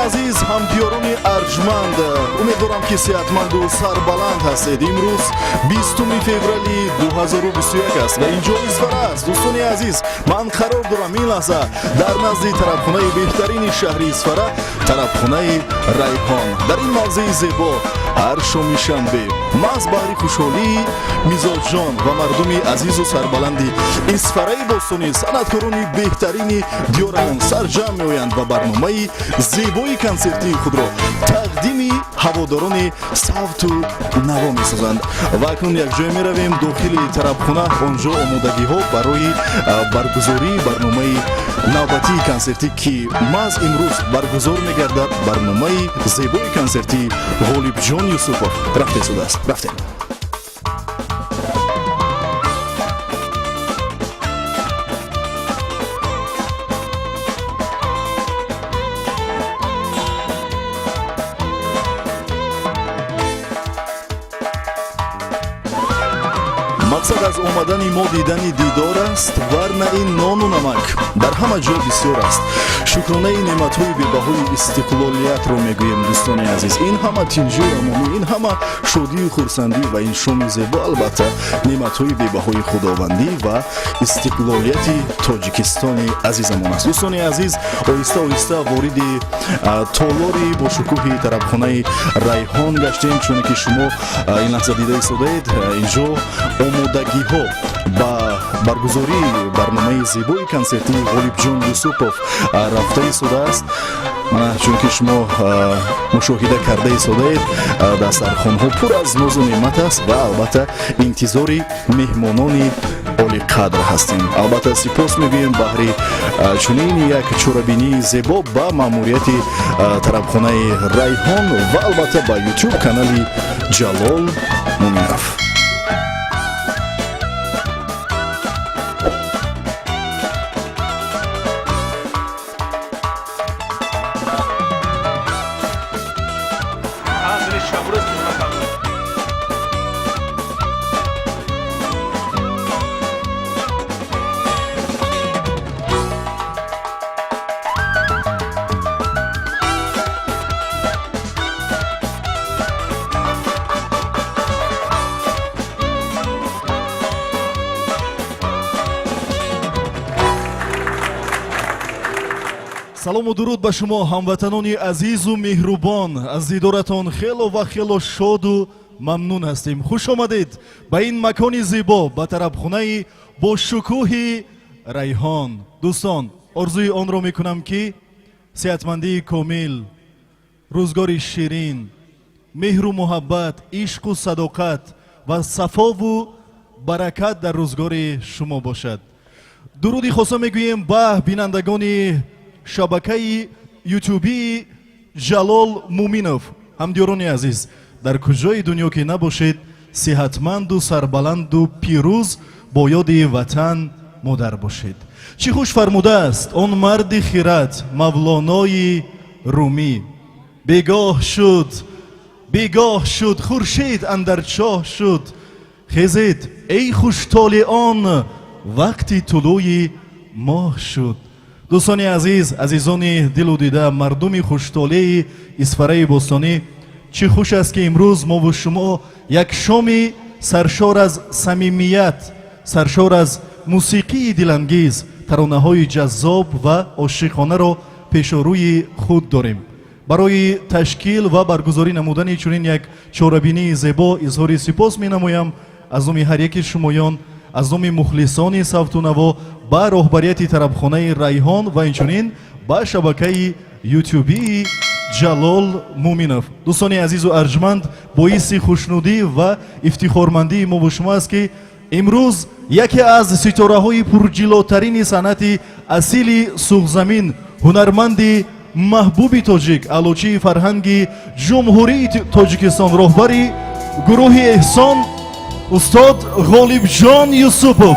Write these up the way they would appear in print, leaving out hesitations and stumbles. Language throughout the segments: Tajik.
Азиз, ҳамдиёрони арҷманд, умедворам, ки сеҳатманду сарбаланд ҳастед. Имрӯз 20 феврали 2021 аст ва инҷо Исфара аст. Дӯстони азиз, ман қарор дорам ин лаҳза дар назди тарабхонаи беҳтарини шаҳри Исфара, тарабхонаи Райҳон. Дар ин мавзеи зебо ҳар шоми шанбе маҳз баҳри хушҳолии мизоҷон ва мардуми азизу сарбаланди Исфараи бостонӣ санъаткорони беҳтарини диёрамон сарҷамъ меоянд ва барномаи зебои консертии худро тақдими ҳаводорони савту наво месозанд. Ва акнун якҷоя меравем дохили тарабхона. Он ҷо омодагиҳо барои баргузории барномаи навбатии консертӣ, ки маҳз имрӯз баргузор мегардад, барномаи зебои консертии Ғолибҷон Юсупов рафта истодааст. Рафтем. Мақсад аз омадани мо дидани дидор аст, варна ин нону намак дар ҳама ҷо бисёр аст. Шукронаи неъматҳои бебаҳои истиқлолиятро мегӯем. Дӯстони азиз, ин ҳама тинҷию амонӣ, ин ҳама шодию хурсандӣ ва ин шоми зебо албатта неъматҳои бебаҳои худовандӣ ва истиқлолияти Тоҷикистони азизамон аст. Дӯстони азиз, оҳиста оҳиста вориди толори бошукӯҳи тарабхонаи Райҳон гаштем. Чуне ки шумо ин лаҳза дида истодаед, инҷо омодагиҳо ба баргузории барномаи зебои консертии Ғолибҷон Юсупов рафта истодааст. Мана, чунки шумо мушоҳида карда истодаед, дастархонҳо пур аз нозу неъмат аст ва албатта интизори меҳмонони олиқадр ҳастем. Албатта, сипос мегӯем баҳри чунин як чорабинии зебо ба маъмурияти тарабхонаи Райҳон ва албатта ба Ютуб канали Ҷалол Муминов. Салому дуруд ба шумо, ҳамватанони азизу меҳрубон. Аз дидоратон хело ва хело шоду мамнун ҳастем. Хуш омадед ба ин макони зебо, ба тарабхонаи бошукӯҳи Райҳон. Дӯстон, орзуи онро мекунам, ки сеҳатмандии комил, рӯзгори ширин, меҳру муҳаббат, ишқу садоқат ва сафову баракат дар рӯзгори шумо бошад. Дуруди хоса мегӯем ба бинандагони шабакаи ютубии Ҷалол Муминов. Ҳамдиёрони азиз, дар куҷои дунё ки набошед, сиҳатманду сарбаланду пирӯз бо ёди ватан модар бошед. Чӣ хуш фармудааст он марди хират, Мавлонои Румӣ: «Бегоҳ шуд, бегоҳ шуд, хуршед андар чоҳ шуд, хезед, эй хуштолеон, вақти тулӯи моҳ шуд». Дӯстони азиз, азизони дилу дида, мардуми хуштолеи Исфараи бостонӣ, чӣ хуш аст, ки имрӯз мову шумо як шоми саршор аз самимият, саршор аз мусиқии дилангез, таронаҳои ҷаззоб ва ошиқонаро пешорӯи худ дорем. Барои ташкил ва баргузорӣ намудани чунин як чорабинии зебо изҳори сипос менамоям аз номи ҳар яки шумоён, аз номи мухлисони савту наво ба роҳбарияти тарабхонаи Райҳон ва инчунин ба шабакаи ютубии Ҷалол Муминов. Дӯстони азизу арҷманд, боиси хушнудӣ ва ифтихормандии мову шумо аст, ки имрӯз яке аз ситораҳои пурҷилотарини санъати асили Суғзамин, ҳунарманди маҳбуби тоҷик, аълочии фарҳанги Ҷумҳурии Тоҷикистон, роҳбари гурӯҳи Эҳсон, устод Ғолибҷон Юсупов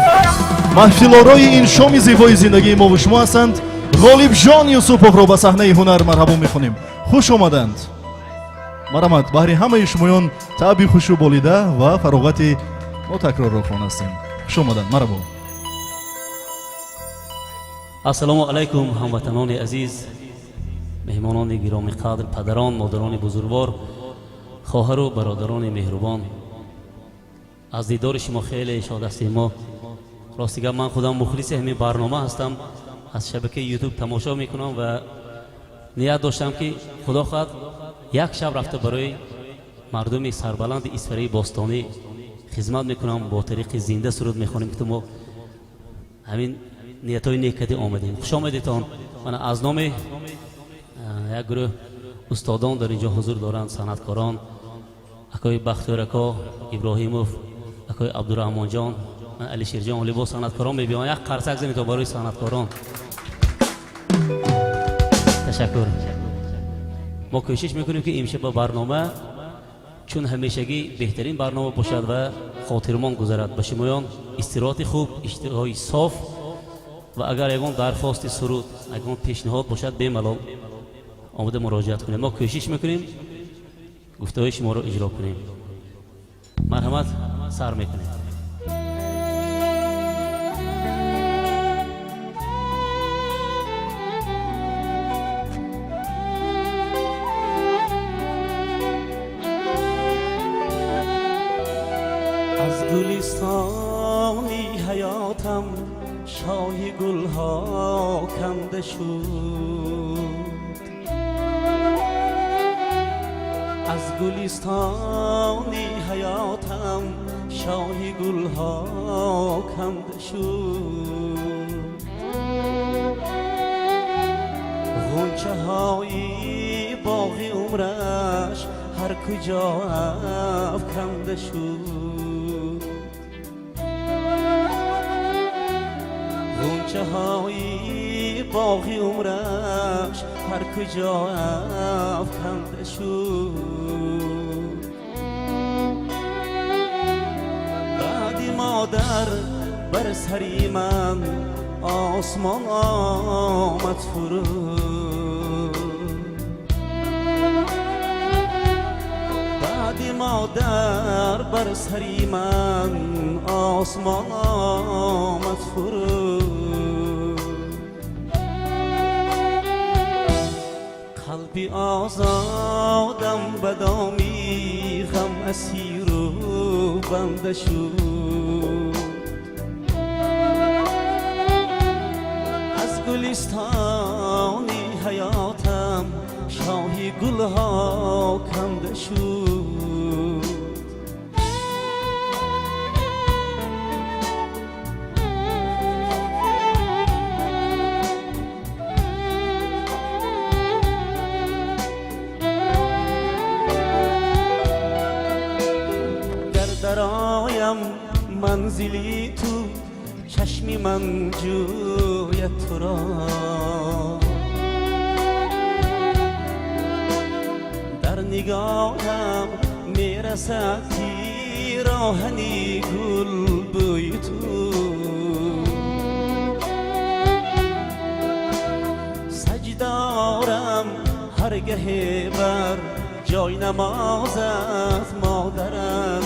маҳфилорои ин шоми зебои зиндагии мову шумо ҳастанд. Ғолибҷон Юсуповро ба саҳнаи ҳунар марҳабо мехонем. Хуш омаданд. Марҳамат, баҳри ҳамаи шумоён таъби хушу болида ва фароғати нотакрорро хоҳон ҳастем. Хуш омаданд, марҳабо. Ассалому алайкум, ҳамватанони азиз. Меҳмонони гиромиқадр, падарон, модарони бузургвор, хоҳару бародарони меҳрубон, аз дидори шумо хеле шод ҳастем. Мо, рости гап, ман худам мухлиси ҳамин барнома ҳастам, аз шабакаи Ютуб тамошо мекунам ва ният доштам, ки худо хоҳад, як шаб рафта барои мардуми сарбаланди Исфараи бостонӣ хизмат мекунам, бо тариқи зинда суруд мехонем, ки мо ҳамин ниятҳои нек кардӣ омадем. Хуш омадедтон. Мана, аз номи як гурӯҳ устодон дар инҷо ҳузур доранд, санъаткорон, акои Бахтиёр ако Иброҳимов, акои Абдураҳмонҷон, Алишерҷон, либос, санъаткорон мебиён. Як қарсак занед барои санъаткорон. Ташаккур. Мо кӯшиш мекунем, ки имшаб ба барнома чун ҳамешагӣ беҳтарин барнома бошад ва хотирмон гузарад. Ба шумоён истироҳати хуб, иштиҳои соф ва агар ягон дархости суруд, ягон пешниҳод бошад, бемалол омода муроҷиат кунем. Мо кӯшиш мекунем, гуфтаҳои шуморо иҷро кунем. Марҳамат, сар мекунем. Аз гулистони ҳаётам шоҳи гулҳо канда шуд, аз гулистони ҳаётам шоҳи гулҳо канда шуд, ғунчаҳои боғи умраш ҳар куҷо афканда шуд, ғунчаҳои боғи умраш ҳар куҷо афканда шуд. Баъди модар бар сари ман осмон омад фуруд, баъди модар бар сари ман осмон омад фуруд. Қалби озодам ба доми ғам асиру банда шуд. Аз гулистони ҳаётам шоҳи гулҳо канда шуд. Гар дароям манзили ту, чашми ман ҷӯяд туро, дар нигоҳам мерасад пироҳани гулбӯи ту. Саҷдорам ҳаргаҳе бар ҷой намозат, модарам,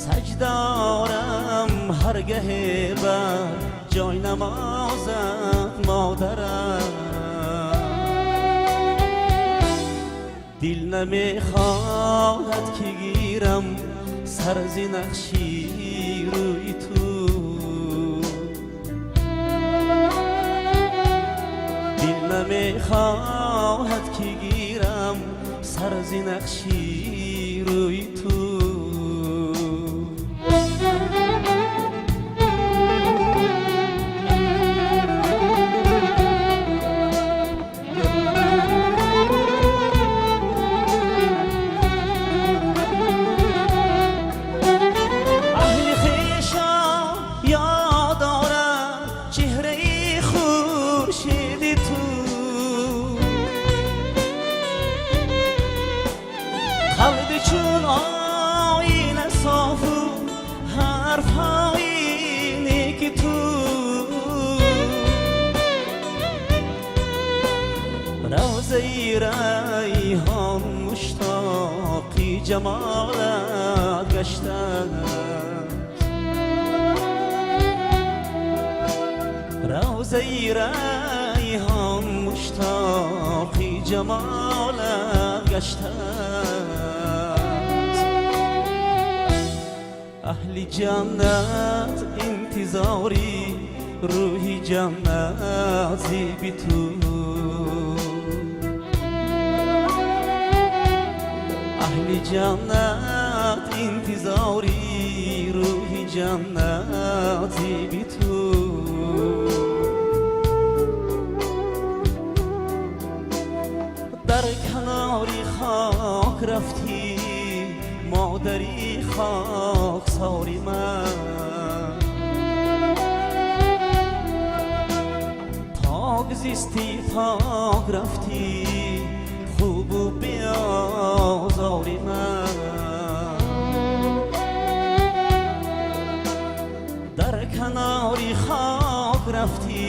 саҷдорам ҳаргаҳе бар ҷой намозат, модарам. Дил намехоҳад, ки гирам сар зи нақши рӯи ту, дил намехоҳад, ки гирам сар зи нақши рӯи ту. Аҳли хеша ёд дорам чеҳраи хуршеди ту, қалби чун оина софу ҳарфҳои неки ту. Равзаи райҳон муштоқи ҷамолат гаштааст. Равзаи Райҳон муштоқи ҷамолат гаштааст. Аҳли ҷаннат интизори рӯҳи ҷаннат зиби ту. Аҳли ҷаннат интизори рӯҳи ҷаннат зиби ту. Дар канори хок рафтӣ, модари хоксори ман. Пок зистӣ, пок рафтӣ, хубу беозори ман. Дар канори хок рафтӣ,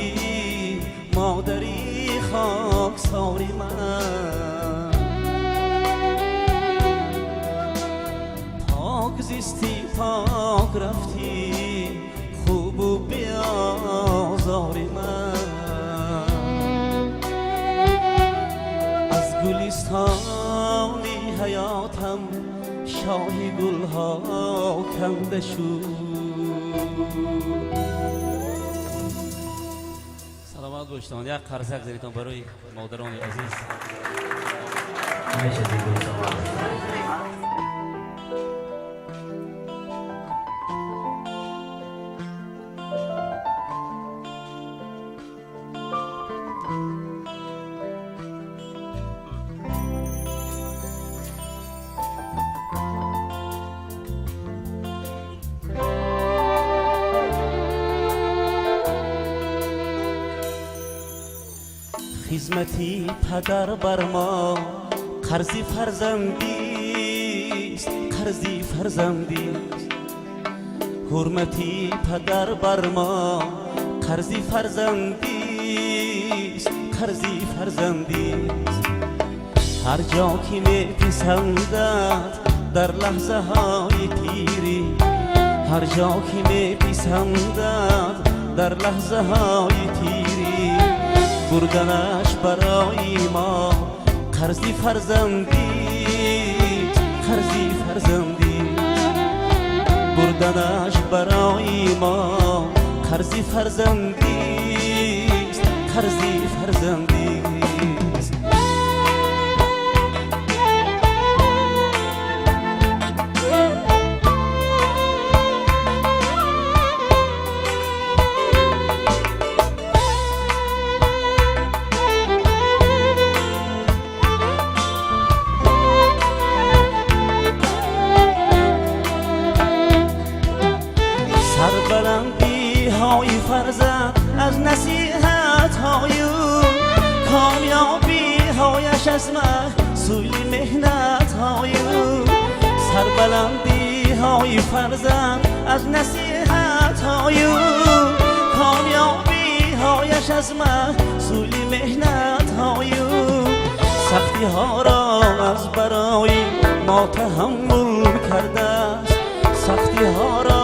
модари хоксори ман. Пок зистӣ, пок рафтӣ, хубу беозори ман. Аз гулистони ҳаётам шоҳи гулҳо канда шуд. Саломат бошед. Як қарсак занитон барои модарони азиз. Ҳамеша зинда саломат. Хизмати падар бар мо қарзи фарзандист, қарзи фарзандист. Ҳурмати падар бар мо қарзи фарзандист, қарзи фарзандист. Ҳар ҷо ки меписандад дар лаҳзаҳои пирӣ, ҳар ҷо ки меписандад дар лаҳзаҳои тирӣ, бурданаш барои мо қарзи фарзандист, қарзи фарзандист. Бурданаш барои мо қарзи фарзандист, қарзи фарзандист. Сарбаландиҳои фарзанд аз насиҳатҳои ӯ, комёбиҳояш аз маҳсули меҳнатҳои ӯ. Сарбаландиҳои фарзанд аз насиҳатҳои ӯ, комёбиҳояш аз маҳсули меҳнатҳои ӯ. Сахтиҳоро аз барои мо таҳаммул кардааст, сахтиҳоро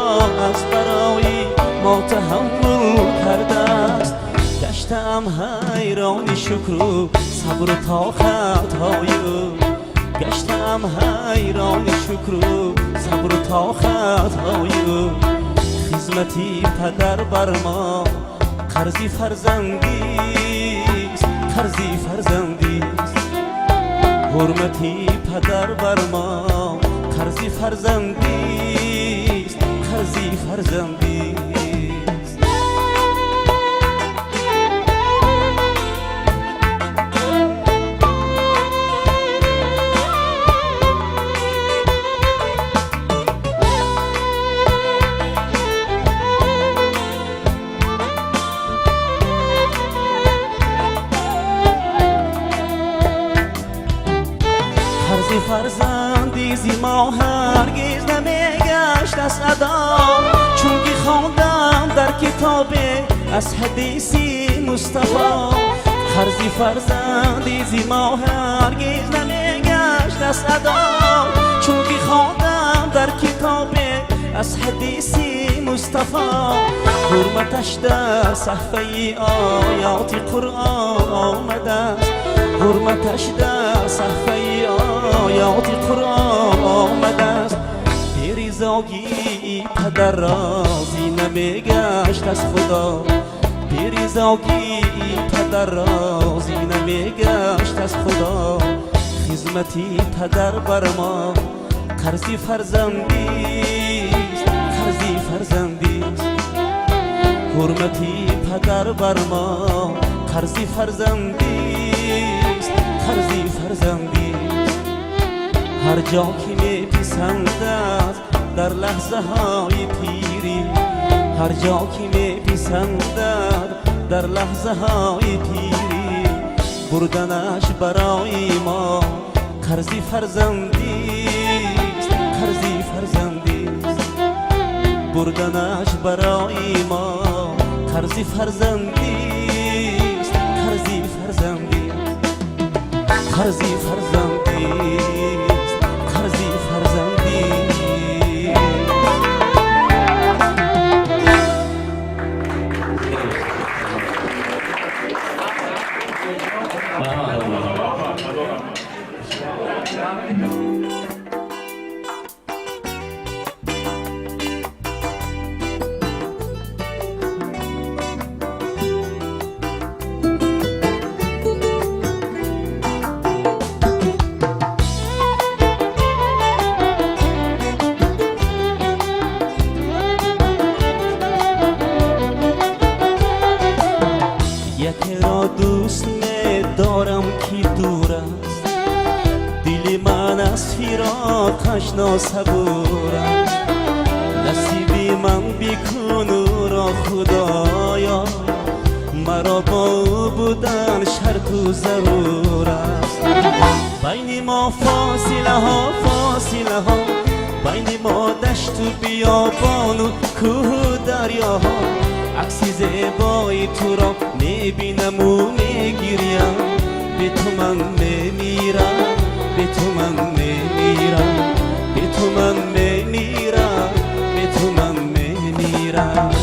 аз барои мо таҳаммул кардааст. Гаштаам ҳайрони шукру сабру тоқатҳои ӯ, гаштаам ҳайрони шукру сабру тоқатҳои ӯ. Хизмати падар бар мо қарзи фарзандист, қарзи фарзандист. Ҳурмати падар бар мо қарзи фарзандист, қарзи фарзандист. Қарзи фарзандӣ зи мо ҳаргиз намегашт аз адо, чунки хондам дар китобе аз ҳадиси Мустафо. Қарзи фарзандӣ зи мо ҳаргиз намегашт аз адо, чунки хондам дар китобе аз ҳадиси Мустафо, ҳурматаш дар саҳфаи оёти Қуръон омадааст, ҳурматаш дар саҳфаи оёти Қуръон омадааст. Беризогии падар розӣ намегашт аз Худо, беризогии падар розӣ намегашт аз Худо. Хизмати падар бар мо қарзи фарзандист, қарзи фарзандист. Ҳурмати падар бар мо қарзи фарзандист, қарзи фарзандист. Ҳар ҷо ки меписандад дар лаҳзаҳои пирӣ, ҳар ҷо ки меписандад дар лаҳзаҳои пирӣ, бурданаш барои мо қарзи фарзандист, қарзи фарзандист. Бурданаш барои мо қарзи фарзандист, қарзи фарзандист, қарзи фарзандист, қарзи фарзандист. Якеро дӯст медорам ки дур аст, дили ман аз фироқаш носабур аст. Насиби ман бикун ӯро Худоё, маро бо ӯ будан шарту зарур аст. Байни мо фосилаҳо, фосилаҳо, байни мо дашту биёбону кӯҳу дарёҳо. Акси зебои туро мебинаму мегирям, бе ту ман мемирам, бе ту ман мемирам, бе ту ман мемирам, бе ту ман мемирам.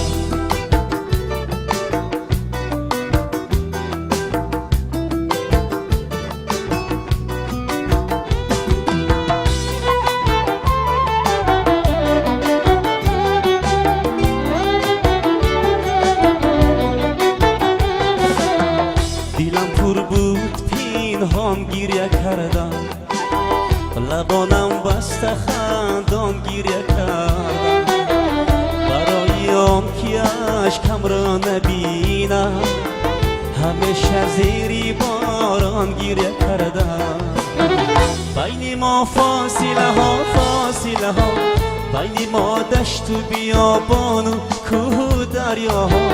Дилам пур буд, пинҳон гиря кардам, лабонам баста хандон гиря кардам. Барои он ки ашкамро набинам, ҳамеша зери борон гиря кардам. Байни мо фосилаҳо, фосилаҳо, байни мо дашту биёбону кӯҳу дарёҳо.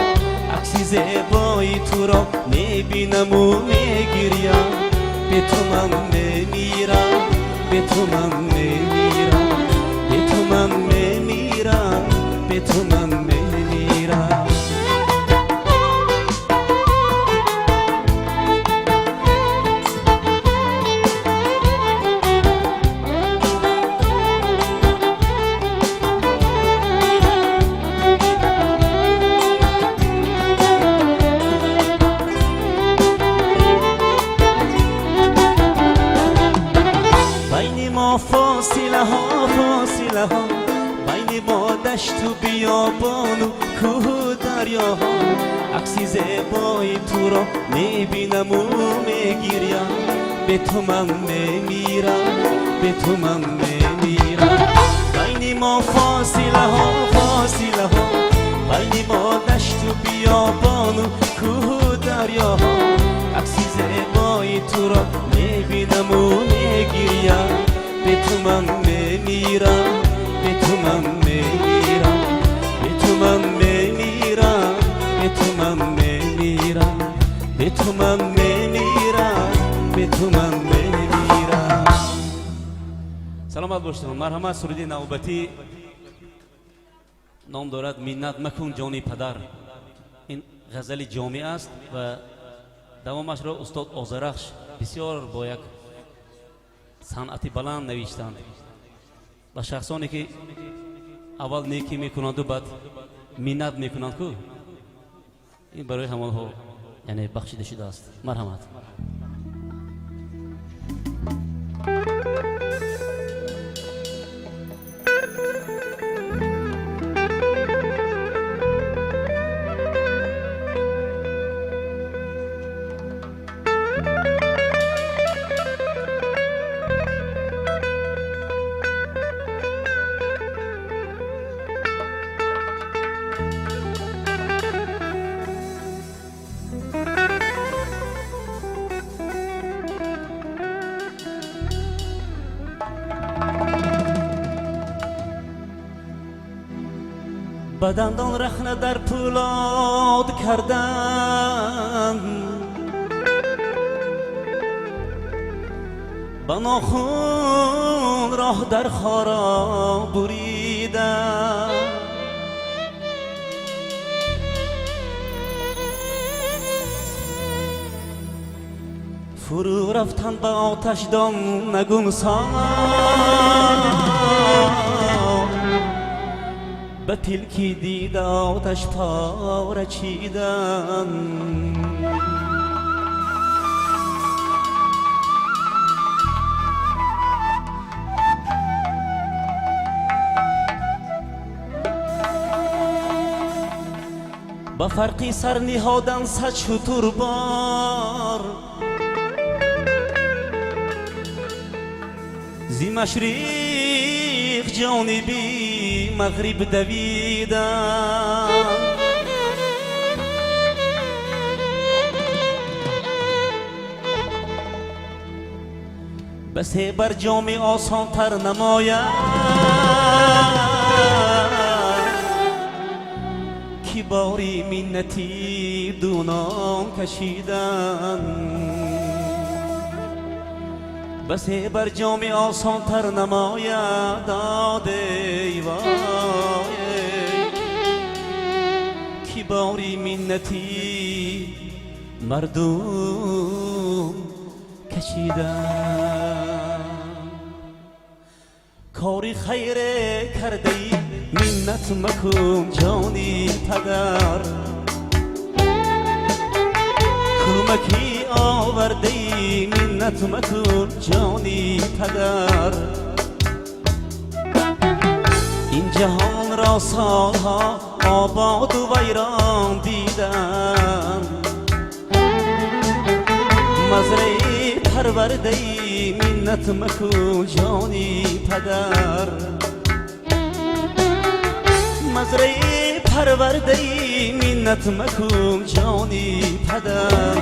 Акси зебои туро мебинаму мегирям, бе ту ман мемирам, бе ту ман мемирам, бе ту ман мемирам, бе ту ман мемирам. Байни мо фосилаҳо, фосилаҳо, байни мо дашту биёбону кӯҳу дарёҳо. Акси зебои туро мебинаму мегирям, бе ту ман мемирам, бе ту ман мемирам. Байни мо фосилаҳо, фосилаҳо, байни мо дашту биёбону кӯҳу дарёҳо. Акси зебои туро мебинаму мегирям, бе ту ман мемирам, бе ту ман мемирам, бе ту ман мемирам, бе ту ман мемирам, бе ту ман мемирам, бе ту ман мемирам. Саломат бошед. Марҳамат, суруди навбатӣ ном дорад «Миннат макун ҷони падар». Ин ғазали ҷомӣ аст ва давомашро устод Озарахш бисёр бо як санъати баланд навиштанд. Ба шахсоне ки Аввал некӣ мекунанду, баъд миннат мекунанд ку. Ин барои ҳамонҳо, яъне, бахшида шудааст. Марҳамат. Ба дандон рахна дар пӯлод кардам, ба нохун роҳ дар хора буридам. Фурӯ рафтан ба оташдон нагунсон, ба пилки дида оташ пора чидан. Ба фарқи сар ниҳодан сад шутур бор, зи машриқ ҷониби мағриб давидам. Ба се барҷоми осонтар намояд, ки бори миннати дунон кашидан. Ба се барҷоми осонтар намояд, додей вой, ки бори миннати мардум кашидан. Кори хайре кардаи, миннат макун, ҷони падар. Кӯмакӣ овардаи, миннат макун, ҷони падар. Ин ҷаҳонро солҳо ободу вайрон дидам, мазраи парвардаи, миннат макун, ҷони падар. Мазраи парвардаи, миннат макун, ҷони падар.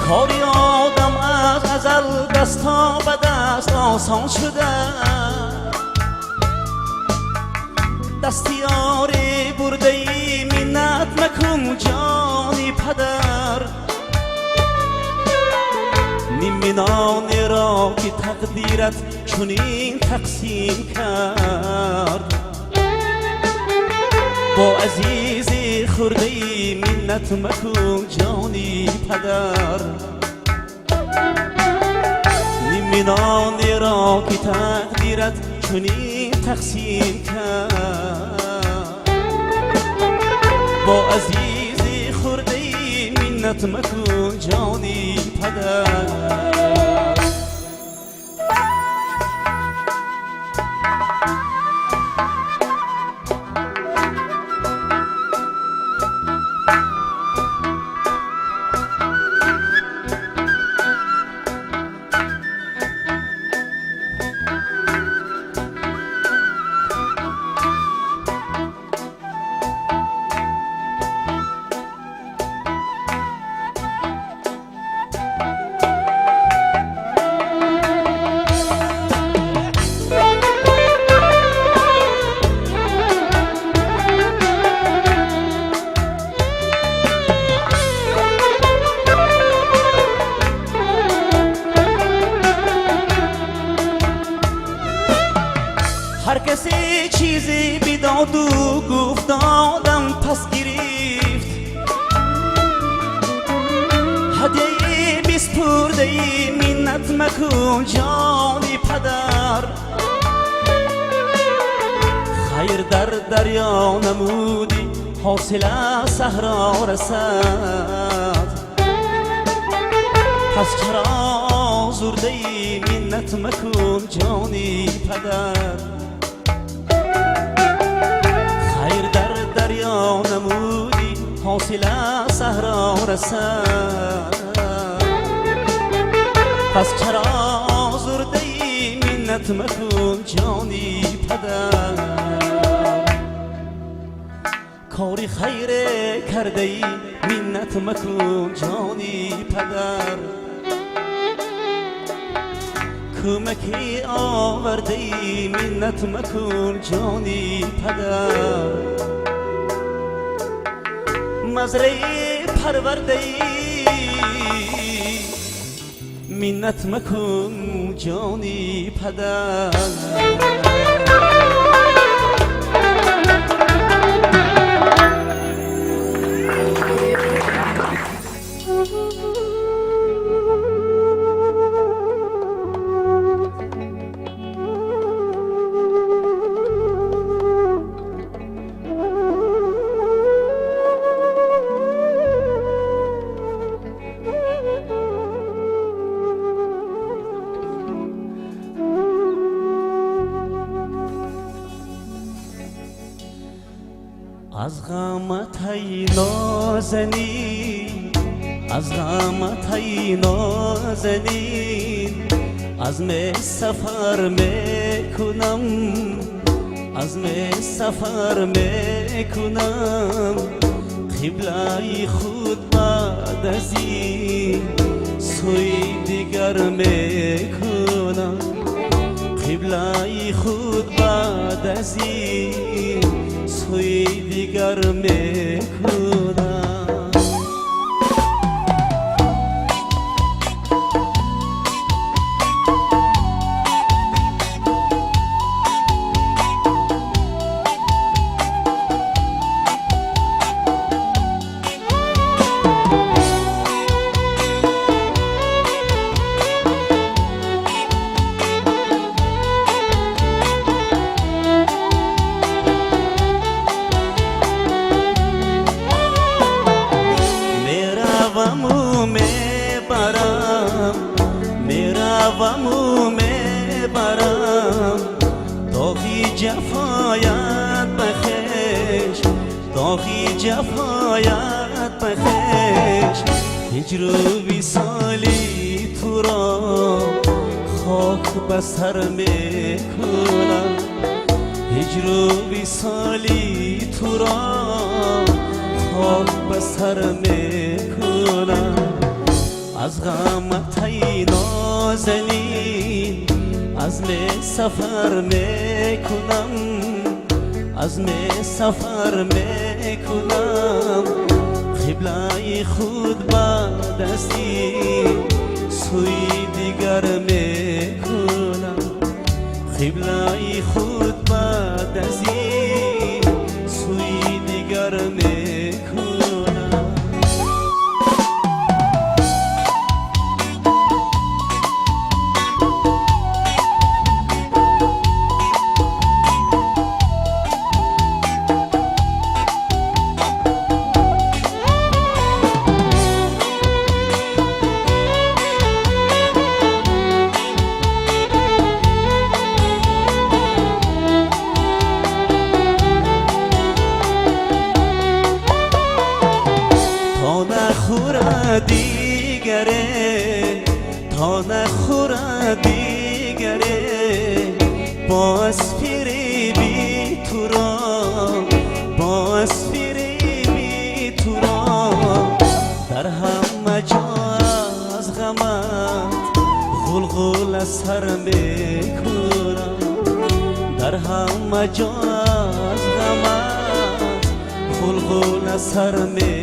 Кори одам аз азал дасто ба даст осон шуда, дасти ёре бурдаи, миннат макун, ҷони падар. Ниминонеро ки тақдират чунин тақсим кард, бо азизи хурдаи, миннат макун, ҷони падар. Ниминонеро ки тақдират чунин тақсим кард, бо азизи хурдаи, миннат макун, ҷони падар. доду гуфт додам пас гирифт. Ҳадияи биспурдаи миннат макун, ҷони падар. Хайр дар дарё намудӣ, ҳосила саҳро расад. Пас чаро озурдаи, миннат макун, ҷони падар. Хайр дар дарё намудӣ, ҳосила саҳро расад. Пас чаро озурдаи, миннат макун, ҷони падар. Кори хайре кардаӣ, миннат макун, ҷони падар. Кӯмаке овардаӣ, миннат макун, ҷони падар. Мазраи парвардаӣ, миннат макун, ҷони падар. Аз ғаматай нозанин, аз ғаматай нозанин, азме сафар мекунам, азме сафар мекунам. Қиблаи худ баъд аз ин сӯи дигар мекунам. Қиблаи худ баъд аз ин сӯи дигар мекунам. Мераваму мебарам, мераваму мебарам доғи ҷафоят ба хеш, доғи ҷафоят ба хеш. Ҳиҷру висоли туро хок ба сар мекунам. Ҳиҷру висоли туро хок ба сар мекунам. Аз ғаматай нозанин азме сафар мекунам, азме сафар мекунам. Қиблаи худ баъд аз ин сӯи дигар мекунам. Қиблаи худ баъд аз ин сӯи дигар мекунам. То нахӯрад дигаре, то нахӯрад дигаре боз фиреби туро, боз фиреби туро. Дар ҳама ҷо аз ғамат ғулғула сар мекунам. Дар ҳама ҷо аз ғамат ғулғула сар мекунам.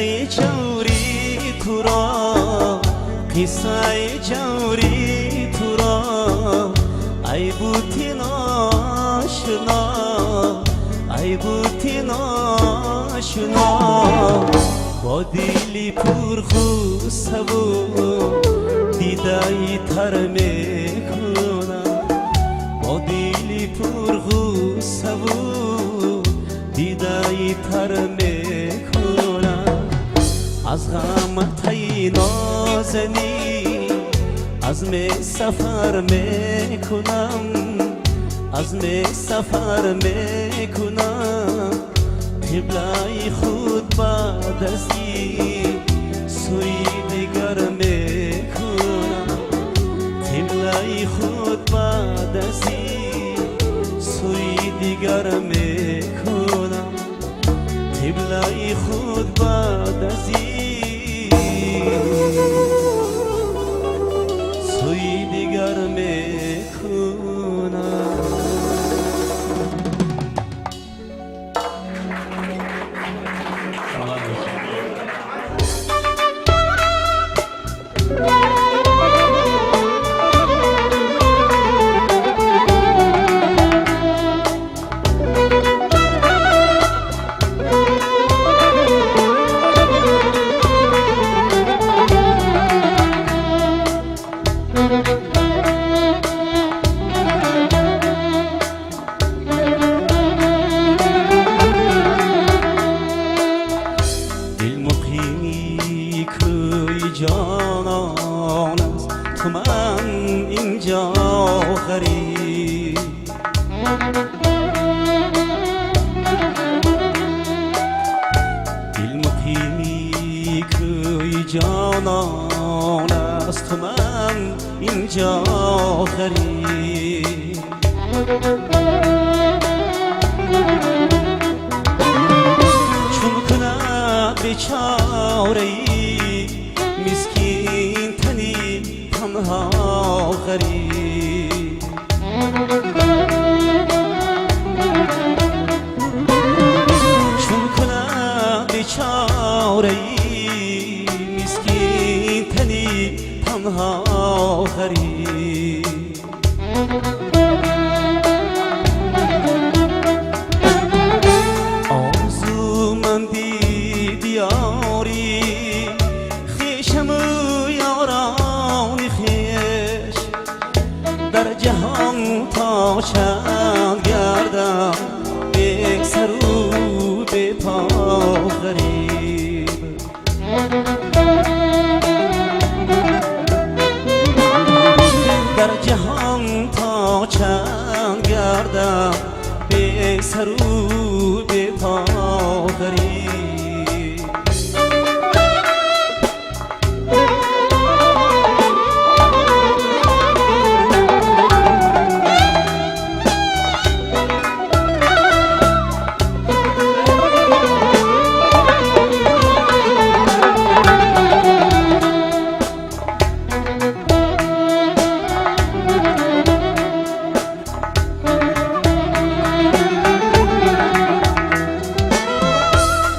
Қиссаи ҷаври туро, қиссаи ҷаври туро, ай бути ношино, ай бути ношино, бо дили пурғуссаву дидаи тар мекунам, бо дили пурғуссаву дидаи тар мекунам. Аз ғаматаи нозанин азми сафар мекунам, азми сафар мекунам, қиблаи худ баъд аз ин сӯи дигар мекунам, қиблаи худ баъд аз ин сӯи дигар мекунам, қиблаи худ баъд аз ин сӯи дигар мекунам. Саломат бошед. Дил муқими кӯи ҷонон аст, ту ман инҷо ғариб. Дил муқими кӯи ҷонон аст, ту ман инҷо ғариб. Чун кунад бечораи мискин тани танҳо ғариб, чун кунад бечораи мискин тани танҳо ғариб. Орзуманди диёри хешаму ёрони хеш, дар ҷаҳон то чанд гардам бесару бепо ғариб? Дар ҷаҳон то чанд гардам бесару бепо ғариб?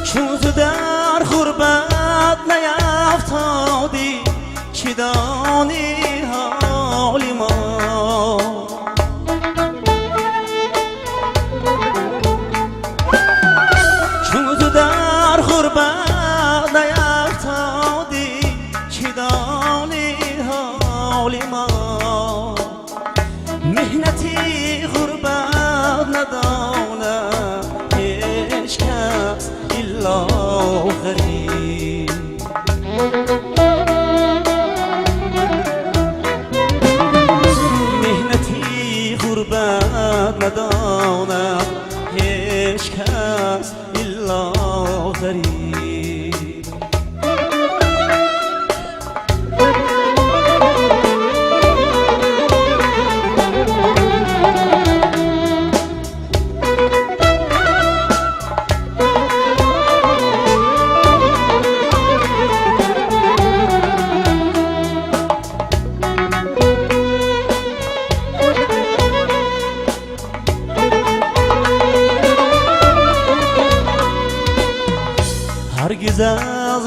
Чун ту дар ғурбат наяфтодӣ, чӣ донӣ ҳоли мо? Чун ту дар ғурбат наяфтодӣ, чӣ донӣ ҳоли мо? Меҳнати ғурбат надонад ҳеҷ кас илло ғариб.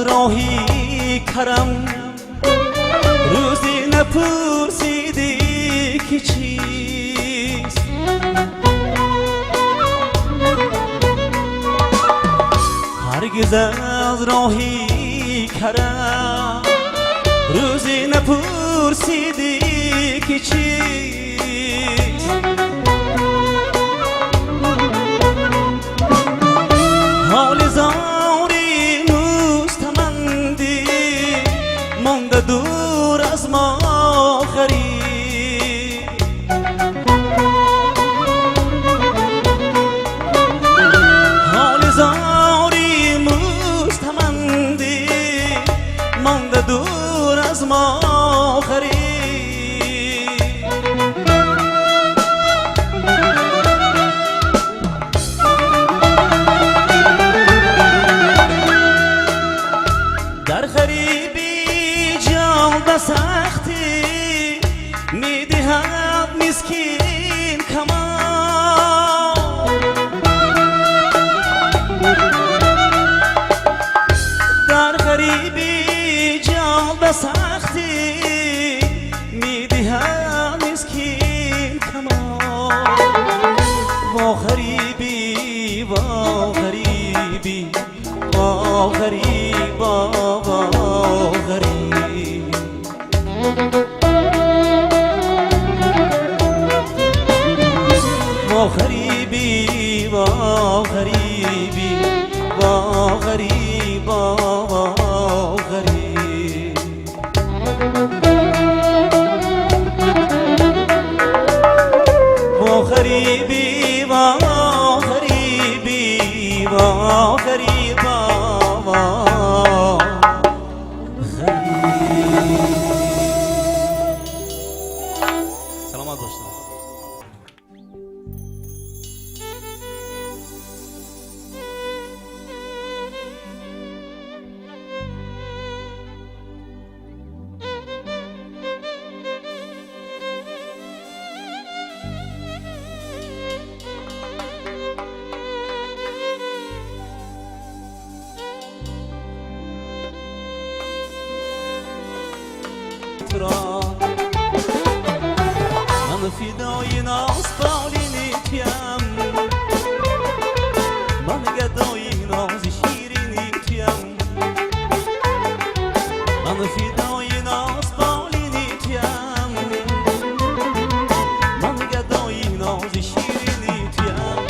Роҳи карам рӯзе напурсидӣ, ки чист. Ҳаргиз аз роҳи карам рӯзе напурсидӣ, ки чист. Ҳоли зори мустамандӣ монда дур аз мо ғариб. Ҳоли зори мустамандӣ монда дур аз мо ғариб. Дар ғарибӣ ҷон ба сахтӣ медиҳад мискин камол. Дар ғарибӣ ҷон ба сахтӣ медиҳад мискин камол. Во ғарибӣ, во ғарибӣ, во ғариба, во ғариб. Во ғарибӣ, во ғарибӣ, во ғариба, во ғариб. Во ғарибӣ, во ғарибӣ, во ғариба, во ғариб. Саломат бошед. Туро ман фидои нозболини туям, ман гадои нози ширини туям, ман фидои нозболини туям, ман гадои нози ширини туям.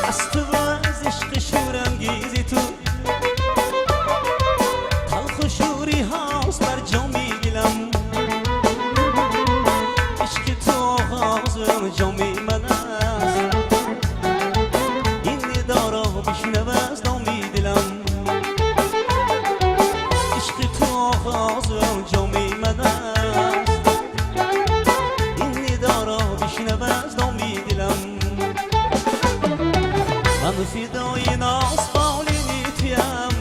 Аз ту, аз ишқи шӯрангези ту талху шӯри ҳост бар ҷоми дилам. Ишқи ту оғозу анҷоми ман аст, ин нидоро бишнав аз доми дилам. Ишқи ту оғозу анҷоми ман аст, ин нидоро бишнав аз доми дилам. Ман фидои нозболини туям,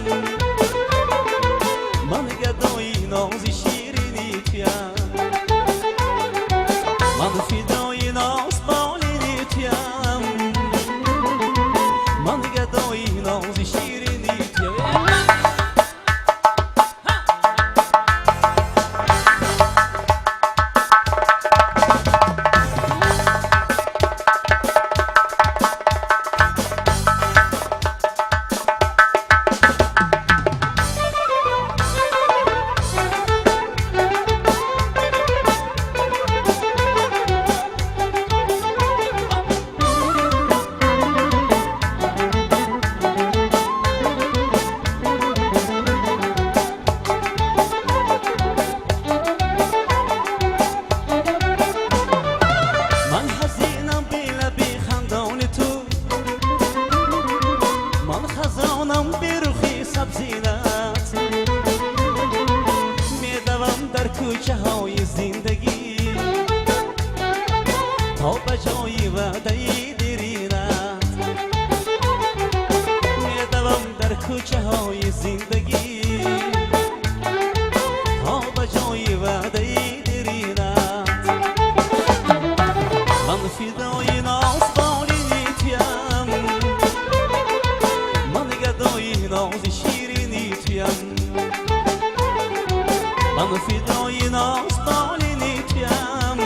ман гадои нози ширини туям, ман фидои нозболини туям, ман гадои нози ширини туям. ваъдаи деринат. Медавам дар кӯчаҳои зиндагӣ то ба ҷои ваъдаи деринат. Ман фидои нозболини туям, ман гадои нози ширини туям. Ман фидои нозболини туям,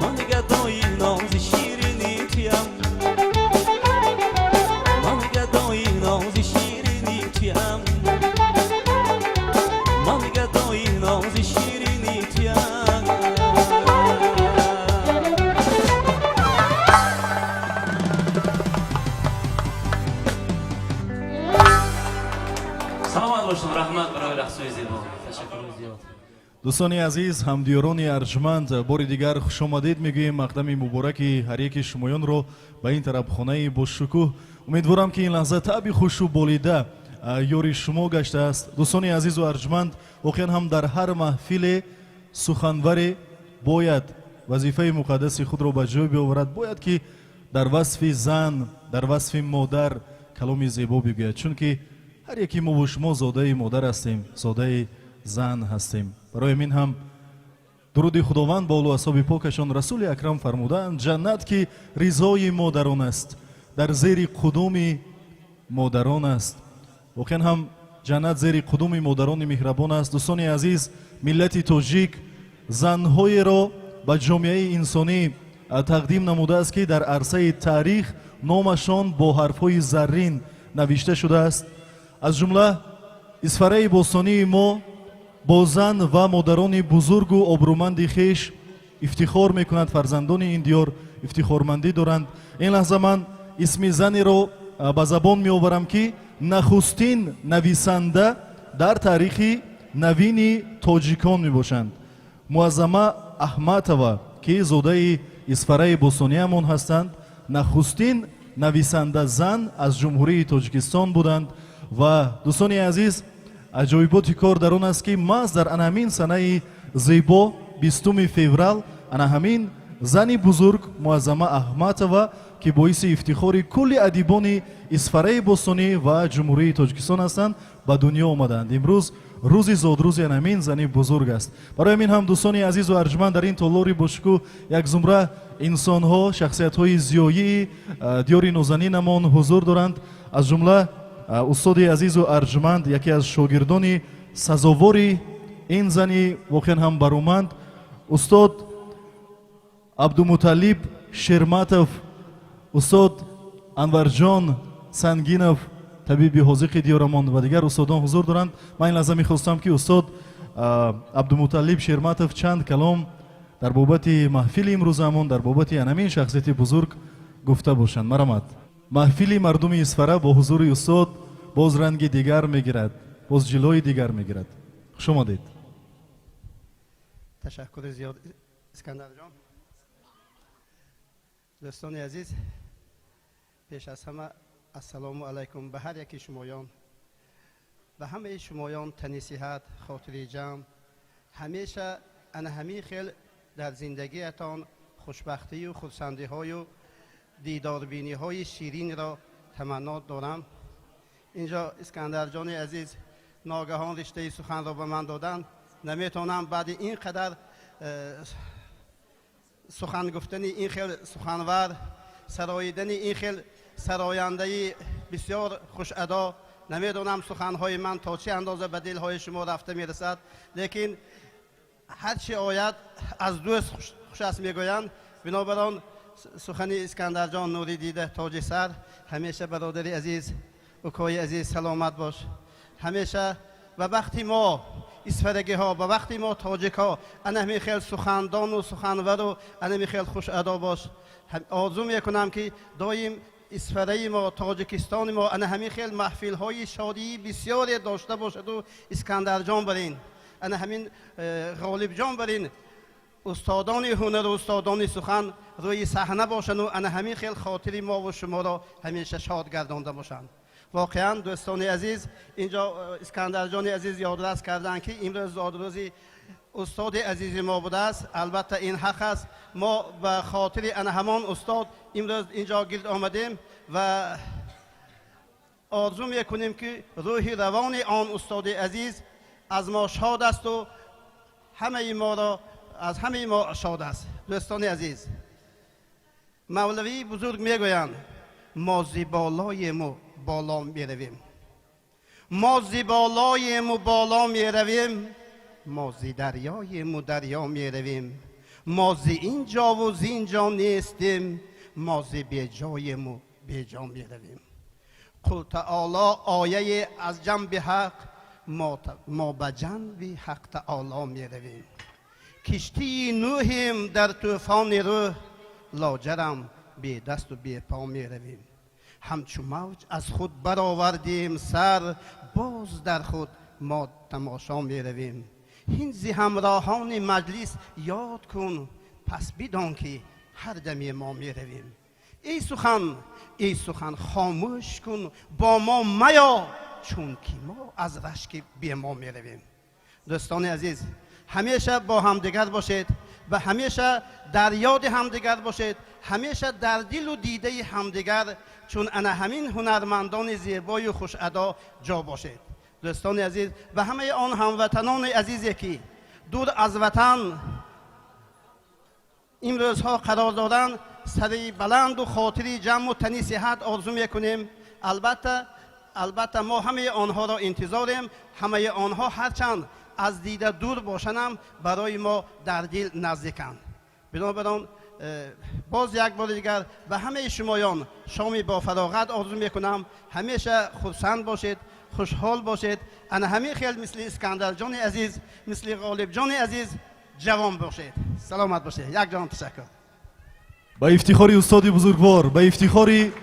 ман гадои нози ширини туям. Ман гадои нози ширини туям, ман гадои нози ширини туям. Саломат бошем, раҳмат барои рақсҳои зебо, ташаккури зиёд. Дӯстони азиз, ҳамдиёрони арҷманд, бори дигар хушомадед мегӯем мақдами мубораки ҳар яки шумоёнро ба ин тарабхонаи бошукӯҳ. Умедворам, ки ин лаҳза таъби хушу болида ёри шумо гаштааст. Дӯстони азизу арҷманд, воқеан ҳам дар ҳар маҳфиле суханваре бояд вазифаи муқаддаси худро ба ҷой биоварад, бояд ки дар васфи зан, дар васфи модар каломи зебо бигӯяд, чунки ҳар яки мову шумо зодаи модар ҳастем, зодаи зан ҳастем. Барои ҳамин ҳам дуруди Худованд ба олу асҳоби покашон, Расули Акрам фармудаанд: ҷаннат, ки ризои модарон аст, дар зери қудуми модарон аст. Воқеан ҳам ҷаннат зери қудуми модарони меҳрабон аст. Дӯстони азиз, миллати тоҷик занҳоеро ба ҷомеаи инсонӣ тақдим намудааст, ки дар арсаи таърих номашон бо ҳарфҳои заррин навишта шудааст. Аз ҷумла Исфараи бостонии мо бо зан ва модарони бузургу обрӯманди хеш ифтихор мекунад. Фарзандони ин диёр ифтихормандӣ доранд. Ин лаҳза ман исми занеро ба забон меоварам, ки нахустин нависанда дар таърихи навини тоҷикон мебошанд, Муаззама Аҳматова, ки зодаи Исфараи бостониямон ҳастанд. Нахустин нависанда зан аз Ҷумҳурии Тоҷикистон буданд. Ва дӯстони азиз, аҷоиботи кор дар он аст, ки маҳз дар ана ҳамин санаи зебо, 20 феврал, ана ҳамин зани бузург Муаззама Аҳматова, ки боиси ифтихори кулли адибони Исфараи бостонӣ ва Ҷумҳурии Тоҷикистон ҳастанд, ба дунё омаданд. Имрӯз рӯзи зодрӯзи ана ҳамин зани бузург аст. Барои ҳамин ҳам, дӯстони азизу арҷманд, дар ин толори бошукӯҳ як зумра инсонҳо, шахсиятҳои зиёии диёри нозанинамон ҳузур доранд. Аз ҷумла устоди азизу арҷманд, яке аз шогирдони сазовори ин зани воқеан ҳам бароманд, устод Абдумуталлиб Шерматов, устод Анварҷон Сангинов, табиби ҳозиқи диёрамон, ва дигар устодон ҳузур доранд. Ман ин лаҳза мехостам, ки устод Абдумуталлиб Шерматов чанд калом дар бобати маҳфили имрӯзамон, дар бобати анамин шахсияти бузург гуфта бошанд. Марамат. Маҳфили мардуми Исфара бо ҳузури устод боз ранги дигар мегирад, боз ҷилои дигар мегирад. Хуш омадед. Ташаккури зиёд, Искандарҷон. Дӯстони азиз, пеш аз ҳама ассалому алайкум ба ҳар яки шумоён, ба ҳамаи шумоён тани сиҳат, хотири ҷамъ, ҳамеша ана ҳамин хел дар зиндагиятон хушбахтию хурсандиҳою дидорбиниҳои ширинро таманно дорам. Инҷо Искандарҷони азиз ногаҳон риштаи суханро ба ман доданд. Наметавонам баъди ин қадар сухан гуфтани ин хел суханвар, сароидани ин хел сарояндаи бисёр хушадо, намедонам суханҳои ман то чӣ андоза ба дилҳои шумо рафта мерасад, лекин ҳар чӣ ояд, аз дӯст хуш аст, мегӯянд. Бинобар он сухани Искандарҷон нури дида, тоҷи сар. Ҳамеша, бародари азиз, укои азиз, саломат бош. Ҳамеша ба бахти мо исфарагиҳо, ба бахти мо тоҷикҳо ана ҳамин хел сухандону суханвару ана ҳамин хел хушадо бош. Орзу мекунам, ки доим Исфараи мо, Тоҷикистони мо ана ҳамин хел маҳфилҳои шодии бисёре дошта бошаду Искандарҷон барин, ана ҳамин Ғолибҷон барин устодони ҳунару устодони сухан рӯи саҳна бошанду ана ҳамин хел хотири мову шуморо ҳамеша шод гардонда бошанд. Воқеан, дӯстони азиз, инҷо Искандарҷони азиз ёдрас карданд, ки имрӯз зодрӯзи Устоди азизи мо будааст. Албатта, ин ҳақ аст. Мо ба хотири ана ҳамон устод имрӯз инҷо гирд омадем ва орзу мекунем, ки рӯҳи равони он устоди азиз аз мо шод асту ҳамаи моро аз ҳамаи мо шод аст. Дӯстони азиз, Мавлавии бузург мегӯянд: «Мо зи болоему боло меравем, мо зи болоему боло меравем, мо зи дарёему дарё меравем, мо зи ин ҷову зин ҷо нестем, мо зи беҷоему беҷо меравем». Қул таоло ояе аз ҷанби ҳақ, мо ба ҷанби ҳақ таоло меравем. Киштии Нӯҳем дар тӯфони рӯҳ, лоҷарам бедасту бепо меравем. Ҳамчу мавҷ аз худ баровардем сар, боз дар худ мо тамошо меравем. Ҳин зи ҳамроҳони маҷлис ёд кун, пас бидон, ки ҳар даме мо меравем. Эй сухан, эй сухан, хомӯш кун, бо мо маё, чунки мо аз рашки бемо меравем. Дӯстони азиз, ҳамеша бо ҳамдигар бошед ва ҳамеша дар ёди ҳамдигар бошед, ҳамеша дар дилу дидаи ҳамдигар, чун ана ҳамин ҳунармандони зебою хушадо ҷо бошед. Дӯстони азиз, ба ҳамаи он ҳамватанони азизе, ки дур аз ватан имрӯзҳо қарор доранд, сари баланду хотири ҷамъу тани сиҳат орзу мекунем. Албатта, албатта, мо ҳамаи онҳоро интизорем. Ҳамаи онҳо ҳарчанд аз дида дур бошанам, барои мо дар дил наздиканд. Бинобар он боз як бори дигар ба ҳамаи шумоён шоми бофароғат орзу мекунам. Ҳамеша хурсанд бошед, хушҳол бошед. Ана ҳамин хел мисли Искандарҷони азиз, мисли Ғолибҷони азиз ҷавон бошед. Саломат бошед. Якҷон ташаккур. Ба ифтихори устоди бузургвор, ба ифтихори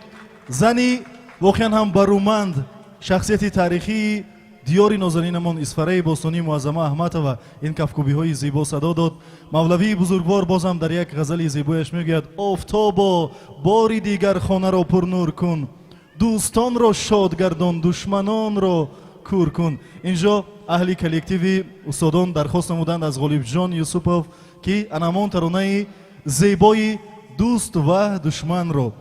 зани воқеан ҳам баруманд, шахсияти таърихии диёри нозанинамон Исфараи бостонӣ, Муаззама Аҳматова ин кафкӯбиҳои зебо садо дод. Мавлавии бузургвор бозам дар як ғазали зебояш мегӯяд: «Офтобо, бори дигар хонаро пурнур кун, дӯстонро шод гардон, душманонро кур кун». Инҷо аҳли коллективи устодон дархост намуданд аз Ғолибҷон Юсупов, ки анамон таронаи зебои дӯст ва душманро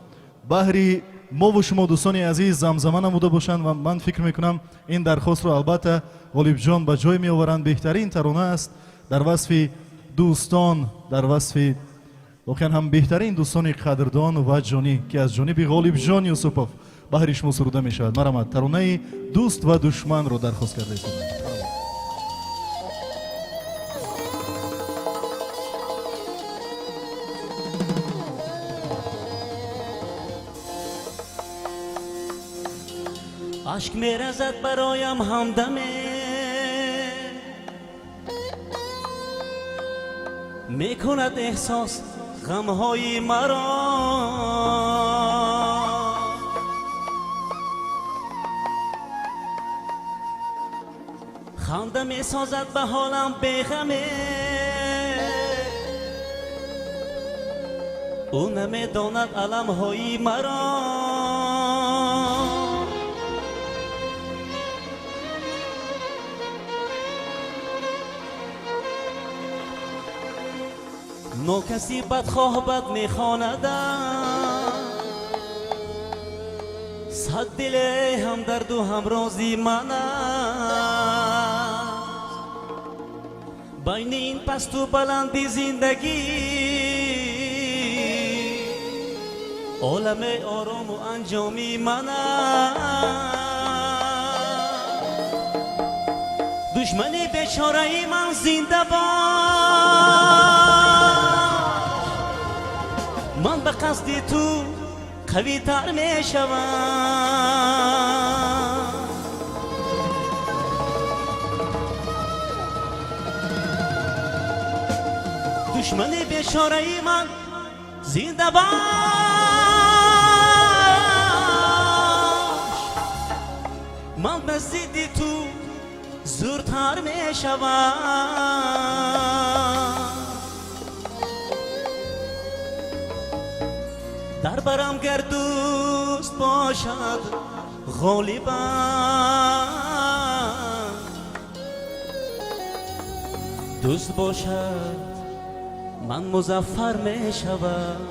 баҳри мову шумо, дӯстони азиз, замзама намуда бошанд. Ва ман фикр мекунам, ин дархостро албатта Ғолибҷон ба ҷой меоваранд. Беҳтарин тарона аст дар васфи дӯстон, дар васфи воқеан ҳам беҳтарин дӯстони қадрдон ва ҷонӣ, ки аз ҷониби Ғолибҷон Юсупов баҳри шумо суруда мешавад. Марамад, таронаи дӯст ва душманро дархост карда истодам. Ашк меразад бароям ҳамдаме, мекунад эҳсос ғамҳои маро. Ханда месозад ба ҳолам беғаме, ӯ намедонад аламҳои маро. Нокаси бадхоҳ бад мехонадам, сад диле ҳамдарду ҳамрози ман аст. Байни ин пасту баланди зиндагӣ оламе орому анҷоми ман аст. Душмани бечораи ман зинда бош, ман ба қасди ту қавитар мешавам. Душмани бечораи ман зинда бош, ман ба зидди ту зуртар мешавам. Дар барам гар дӯст бошад ғолибам. Дӯст бошад, ман музаффар мешавам.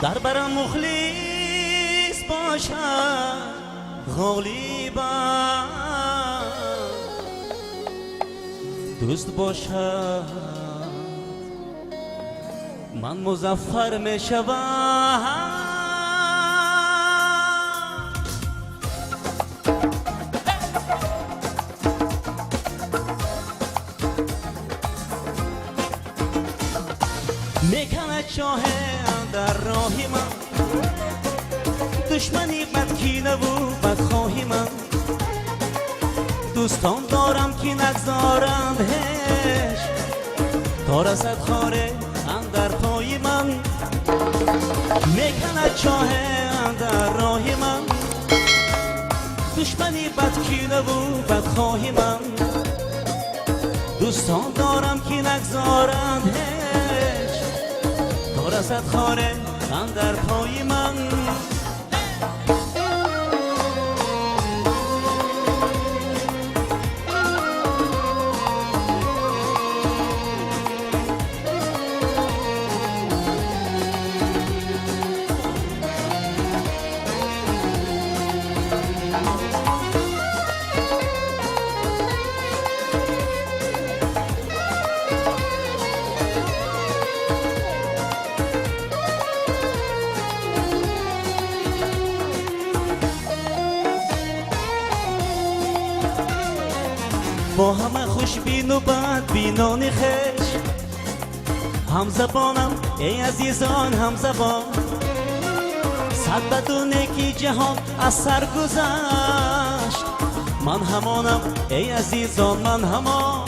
Дар барам мухлис бошад, ғолибам. Дӯст бошад, ман музаффар мешавам. Меканад чоҳе дар роҳи ман, душмани бадкинаву бадхоҳи ман. Дӯстон дорам, ки нагзоранд ҳеҷ, то расад хоре андар пои ман. Меканад чоҳе андар роҳи ман, душмани бадкинаву бадхоҳи ман. Дӯстон дорам, ки нагзоранд ҳеҷ, то расад хоре андар пои ман. Бо ҳама хушбину бадбинони хеш ҳамзабонам, эй азизон, ҳамзабон. Сад баду неки ҷаҳон аз сар гузашт, ман ҳамонам, эй азизон, ман ҳамон.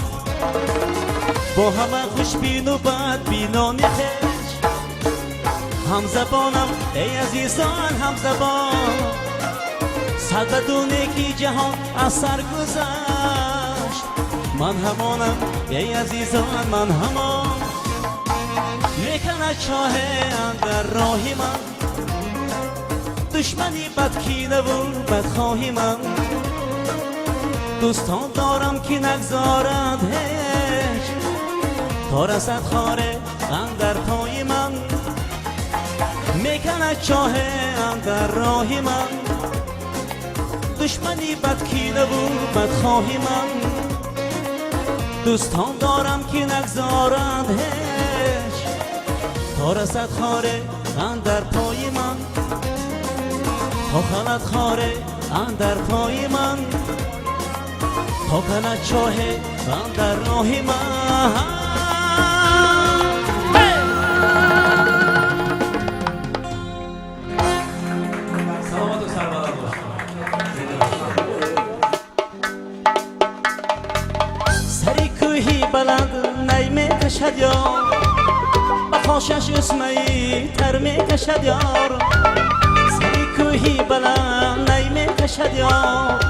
Бо ҳама хушбину бадбинони хеш ҳамзабонам, эй азизон, ҳамзабон. Сад баду неки ҷаҳон аз сар гузашт, ман ҳамонам, эй азизон, ман ҳамон. Меканад чоҳе андар роҳи ман, душмани бадкинаву бадхоҳи ман. Дӯстон дорам, ки нагзоранд ҳеҷ, то расад хоре андар пои ман. Меканад чоҳе андар роҳи ман, душмани бадкинаву бадхоҳи ман. Дӯстон дорам, ки нагзоранд ҳеҷ, то расад хоре андар пои ман. То халад хоре андар пои ман, то канад чоҳе андар роҳи ман. Саломату сарбаланд бошед. Сари кӯҳи баланд най мекашад ёр, ба хошаш усмаи тар мекашад ёр. Сари кӯҳи баланд най мекашад ёр,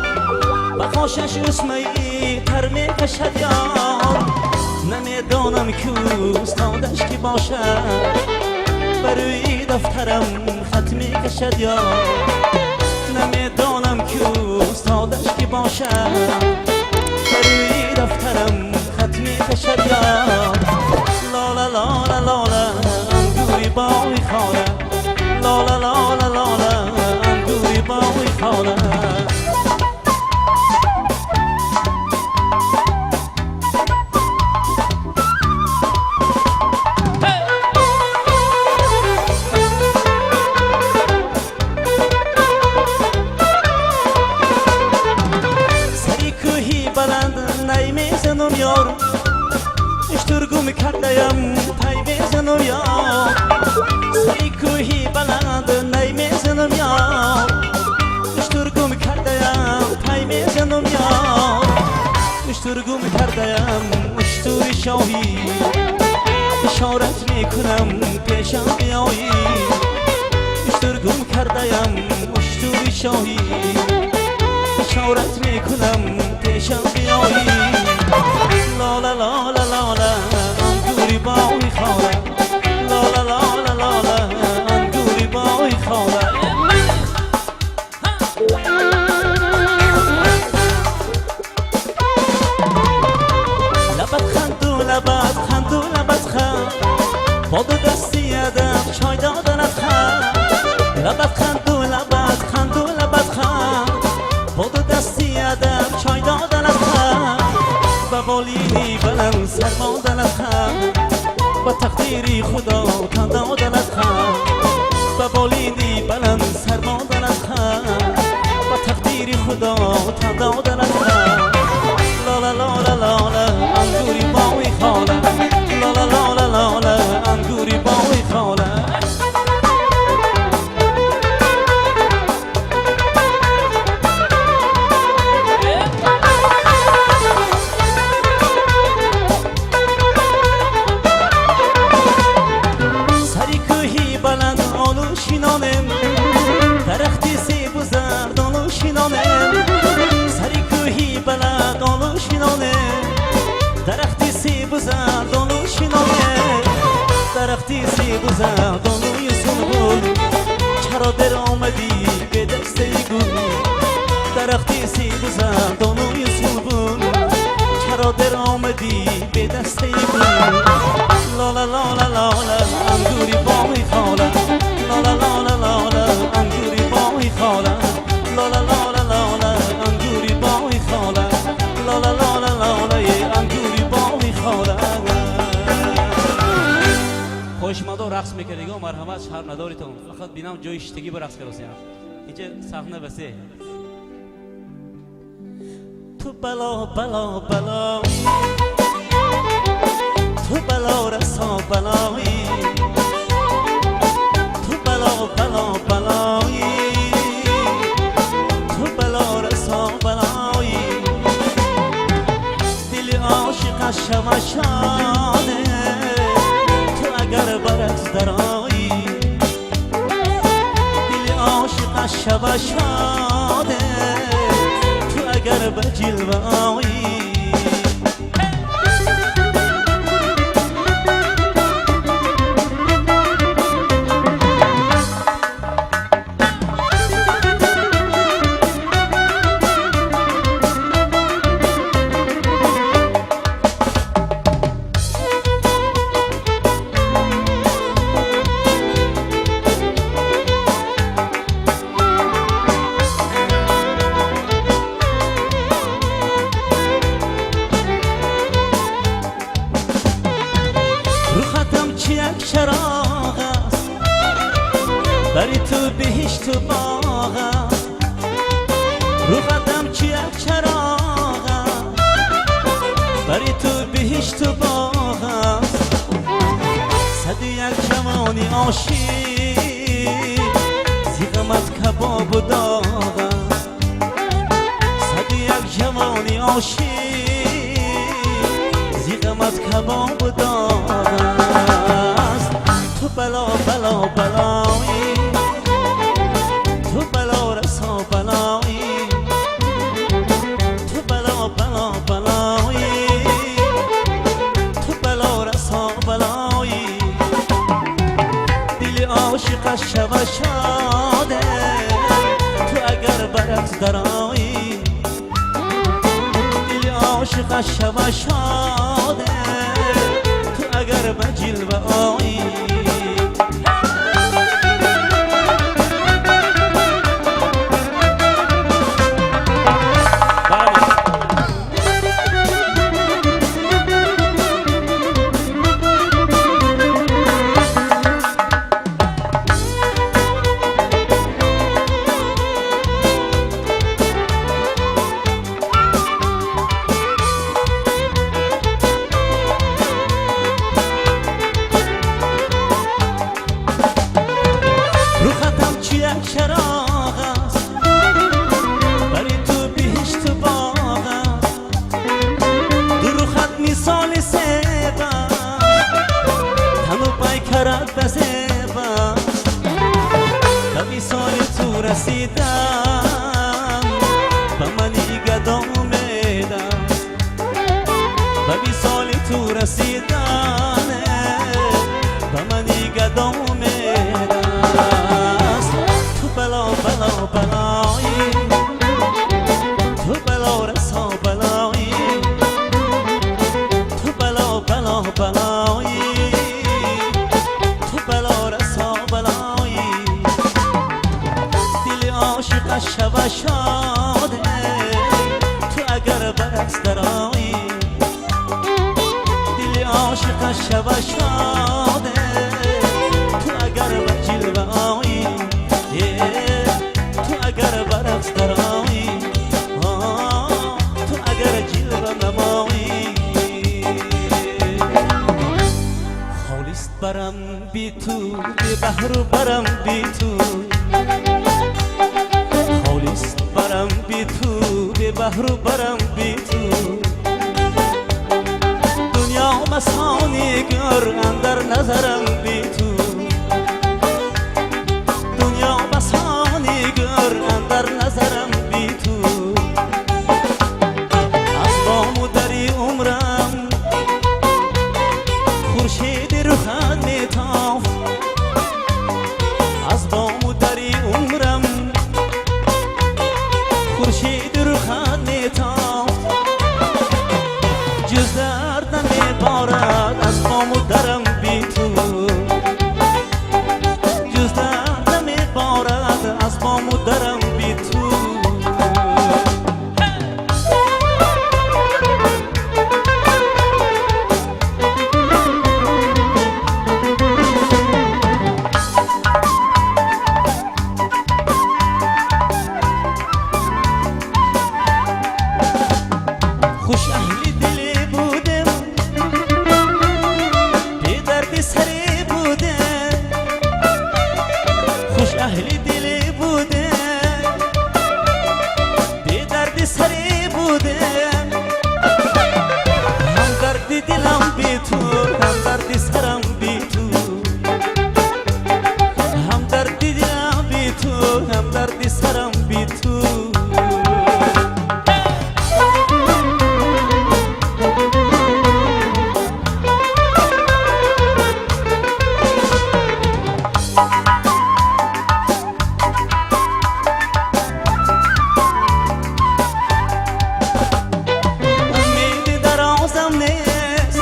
ба хошаш усмаи тар мекашад ёр. Намедонам ку устодаш ки бошад, ба рӯи дафтарам хат мекашад ёр. Намедонам ку устодаш ки бошад, ба рӯи дафтарам хат мекашад ёр. Лола, лола, лола, ангури боғи хона. Лола, лола, лола, ангури боғи хона. Сари кӯҳи баланд най мезанам ёр, уштур гум кардаям, пай мезанам ёр. Сари кӯҳи баланд най мезанам ёр, уштур гум кардаям, пай мезанам ёр. Уштур гум кардаям, уштури шоҳӣ, ишорат мекунам, пешам биёӣ. Уштур гум кардаям, уштури шоҳӣ, ишорат мекунам, пешам биёӣ. Лола, лола, лола, ангури боғи хона. Лола, лола, лола, ангури боғи хона. баланд сармо донад хам, ба тақдири Худо тан доданат хам, ба болини баланд сармо донад хам, ба тақдири Худо тан доданат хам. Лола лола лола ангури бои хола, лола лола лола ангури бои хола. Сари кӯҳи баланд олу шинонем, дарахти себу зардолу шинонем. Сари кӯҳи баланд олу шинонем, дарахти себу зардолу шинонем. Дарахти себу зардолуи сунбул, чаро дер омадӣ бе дастаи гул? Дарахти себу зардолуи сунбул, чаро дер омадӣ бе дастаи гул? Лола лола лола ангури бои хола, лола лола лола ангури бои хола, лола лола лола ангури бои хола, лола лола лола ангури бои хола. Хоҳишмандо рақс мекардиго, марҳамат, шарм надоритон, фақат бинам ҷои шиштагӣ ба рақс каросиям. Инҷа саҳна васеъ. Ту бало бало балои, ту бало расо балои, ту бало бало балои, ту бало расо балои. Дили ошиқаш шава шоде, ту агар ба рақс дароӣ. Дили ошиқаш шава шоде, ту агар ба ҷилва оӣ. Рухатам чи як чароғ аст, бари ту биҳишту боғ аст. Рухатам чи як чароғ аст, бари ту биҳишту боғ аст. Саду як ҷавони ошиқ зи ғамат кабобу доғ аст. Саду як ҷавони ошиқ зи ғамат кабобу доғ аст. Ту бало бало балои, ту бало расо балои, ту бало бало балои, ту бало расо балои. Дили ошиқаш шава шоде, ту агар ба рақс дароӣ. Дили ошиқаш шава шоде, ту агар ба ҷилва оӣ. Рухатам чи як чароғ аст, бари ту биҳишту боғ аст. Ду рухат мисоли себ аст, тану пайкарат ба зеб аст. Ба мисоли ту расидан ба мани гадо умед аст. Ба мисоли ту расидан ба мани гадо умед аст. Ту бало бало балои, ту бало расо балои, ту бало бало балои, ту бало расо балои. Дили ошиқаш шава шоде, ту агар ба рақс дароӣ. Шава шоде, ту агар ба ҷилва оӣ, ту агар ба рақс дароӣ, ту агар ҷилва намоӣ. Холист барам би ту, бебаҳру барам би ту, холист барам би ту, бебаҳру барам би ту. Дунё масони гур андар назарам би ту, дунё масони гур андар назарам би ту. Аз бому дари умрам хуршеди рухат метофт, аз бому дари умрам хуршеди рухат метофт. Ҷуз дард намеборад аз бому дарам би ту, ҷуз дард намеборад аз бому дарам би ту. Хуш аҳли диле будем, бедарди саре будем, хуш аҳли диле будем, бедарди саре будем. Ҳам дарди дилам би ту, ҳам дарди сарам би ту, ҳам дарди дилам би ту, ҳам дарди сарам би ту. Умеди дарозам нест,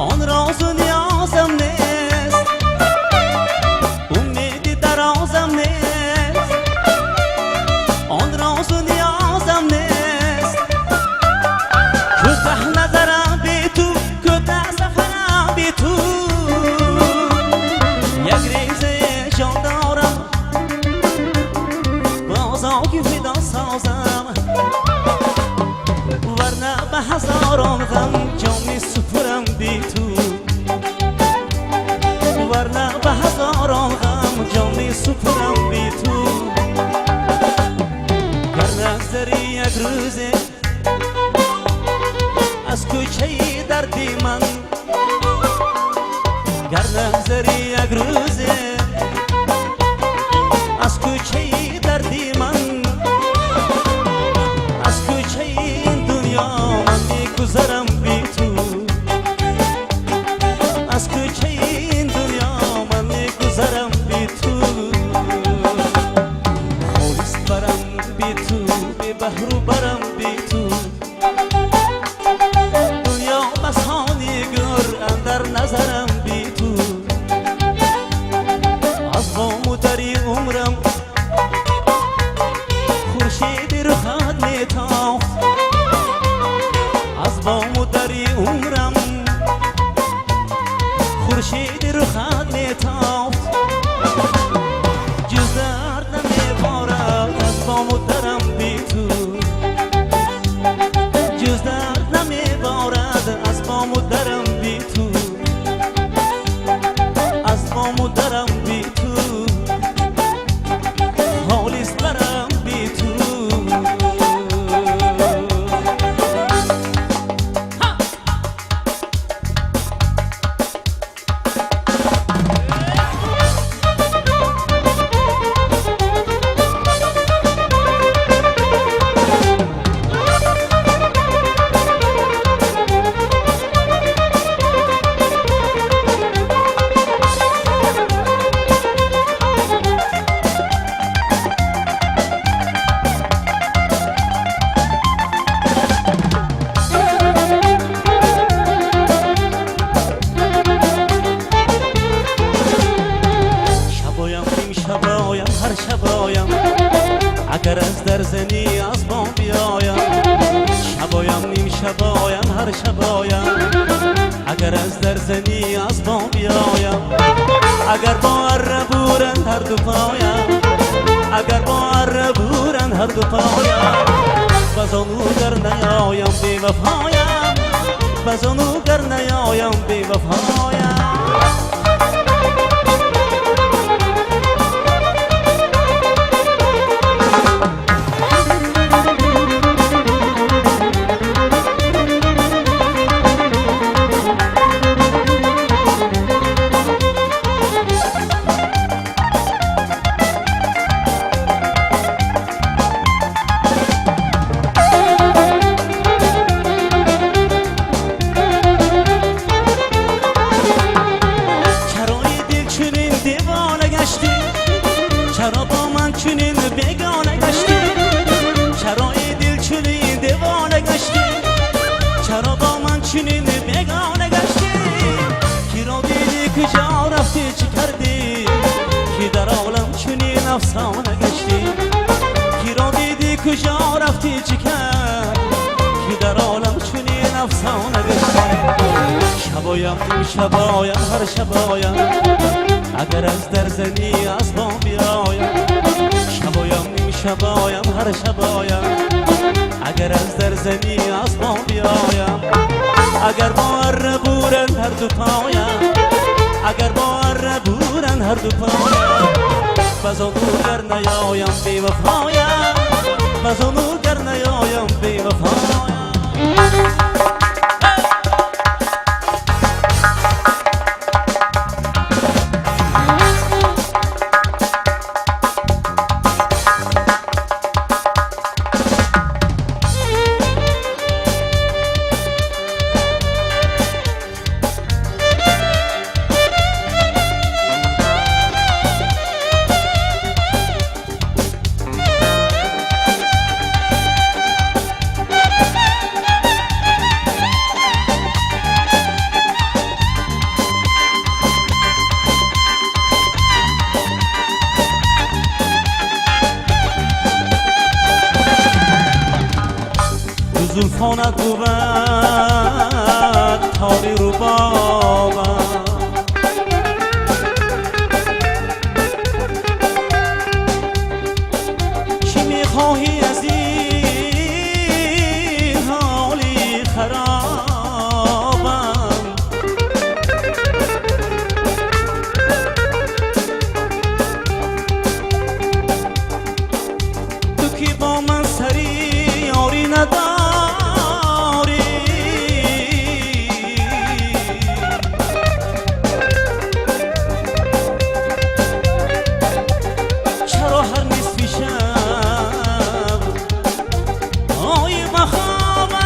он розу ниёзам нест, умеди дарозам нест, он розу ниёзам нест. Кӯтаҳ назарам би ту, кӯтаҳ сафарам би ту. Як резае ҷон дорам, боз оки фидо созам, варна ба ҳазорон ғам ҷон месупурам би ту, варна ба ҳазорон ғам ҷон месупурам би ту. Гар нагзарӣ як рӯзе аз кӯчаи дарди ман, гар нагзарӣ як рӯзе аз кӯчаи дарди ман, аз кӯчаи ин дунё ман мегузарам би ту, аз кӯчаи ин дунё ман мегузарам би ту. Холист барам би ту, бебаҳру барам би ту. Дунё масони гур андар назарам би ту. Аз бому дари умрам хуршеди рухат метофт, аз бому дари умрам хуршеди рухат метофт. Ҷуз дард намеборад аз бому дарам би ту, ҷуз дард намеборад аз бому дарам би ту, аз бому дарам би ту, холис барам би ту. Шабоям, ним шабоям, ҳар шабоям, агар аз дар занӣ аз бом биёям. Шабоям, ним шабоям, ҳар шабоям. Агар аз дар занӣ аз бом биёям, агар бо арра буранд ҳар ду поям, агар бо арра буранд ҳар ду поям, ба зону гар наёям бевафоям, ба зону гар наёям бевафоям. Чаро бо ман чунин бегона гаштӣ? Чаро эй дил чунин девона гаштӣ? Чаро бо ман чунин бегона гаштӣ? Киро дидӣ, куҷо рафтӣ, чӣ кардӣ, ки дар олам чунин афсона гаштӣ? Киро дидӣ, куҷо рафтӣ, чӣ кардӣ, ки дар олам чунин афсона гаштӣ? Шабоям, шабоям, ҳар шабоям, агар аз дар занӣ аз бом биёям. Шабоям, ним шабоям, ҳар шабоям, агар аз дар занӣ аз бом биёям. Агар бо арра буранд ҳар ду поям, агар бо арра буранд ҳар ду поям, ба зону гар наёям бевафоям, ба зону гар наёям бевафоям. Зулфонат бувад тори рубобам, чӣ мехоҳӣ аз ин ҳоли харобам? Ту ки бо ман сари ёрӣ надорӣ, чаро ҳар нисфи шаб ои ба хобам?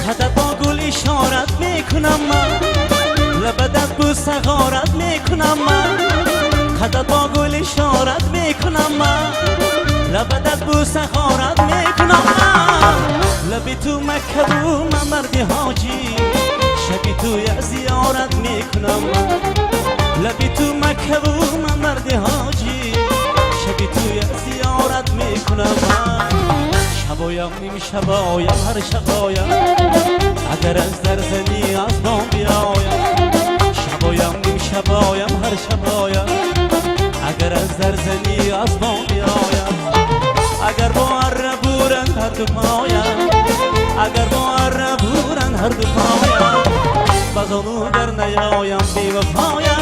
Қадат бо гул ишорат мекунам ман, лабадат бӯса ғорат мекунам ман. Қадат бо гул ишорат мекунам ман, лабадат бӯса ғорат мекунам ман. Лаби ту Маккаву ман марди ҳоҷӣ, шаби туя зиёрат мекунам ман. Лаби ту Маккаву ман марди ҳоҷӣ, шаби туя зиёрат мекунам ман. Шабоям, ним шабоям, ҳар шабоям, агар аз дар занӣ аз бом биёям. Шабоям, ним шабоям, ҳар шабоям, агар аз дар занӣ аз бом биёям. Агар бо арра буранд ҳар ду поям, агар бо арра буранд ҳар ду поям, ба зону гар наёям бевафоям,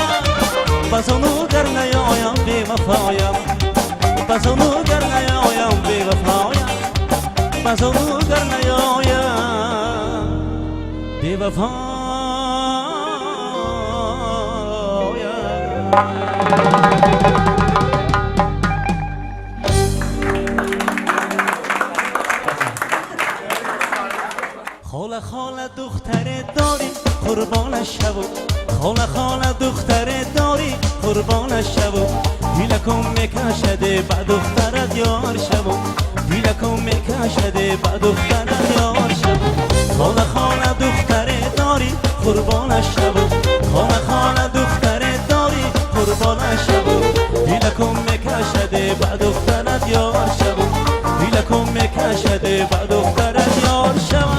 ба зону гар наёям бевафоям, ба зону гар наёям бевафоям, ба зону гар наёям бевафоям. Хола, хола, духтаре дорӣ, қурбона шаву. Хола, хола, духтаре дорӣ, қурбона шаву. Дилакум мекашаде ба духтарат ёр шаву. Дилакум мекашаде ба духтарат ёр шаву. Хола, хола, духтаре дорӣ, қурбона шаву. Хола, хола, духтаре дорӣ, қурбона шаву. Дилакум мекашаде ба духтарат ёр шаву. Дилакум мекашаде ба духтарат ёр шаву.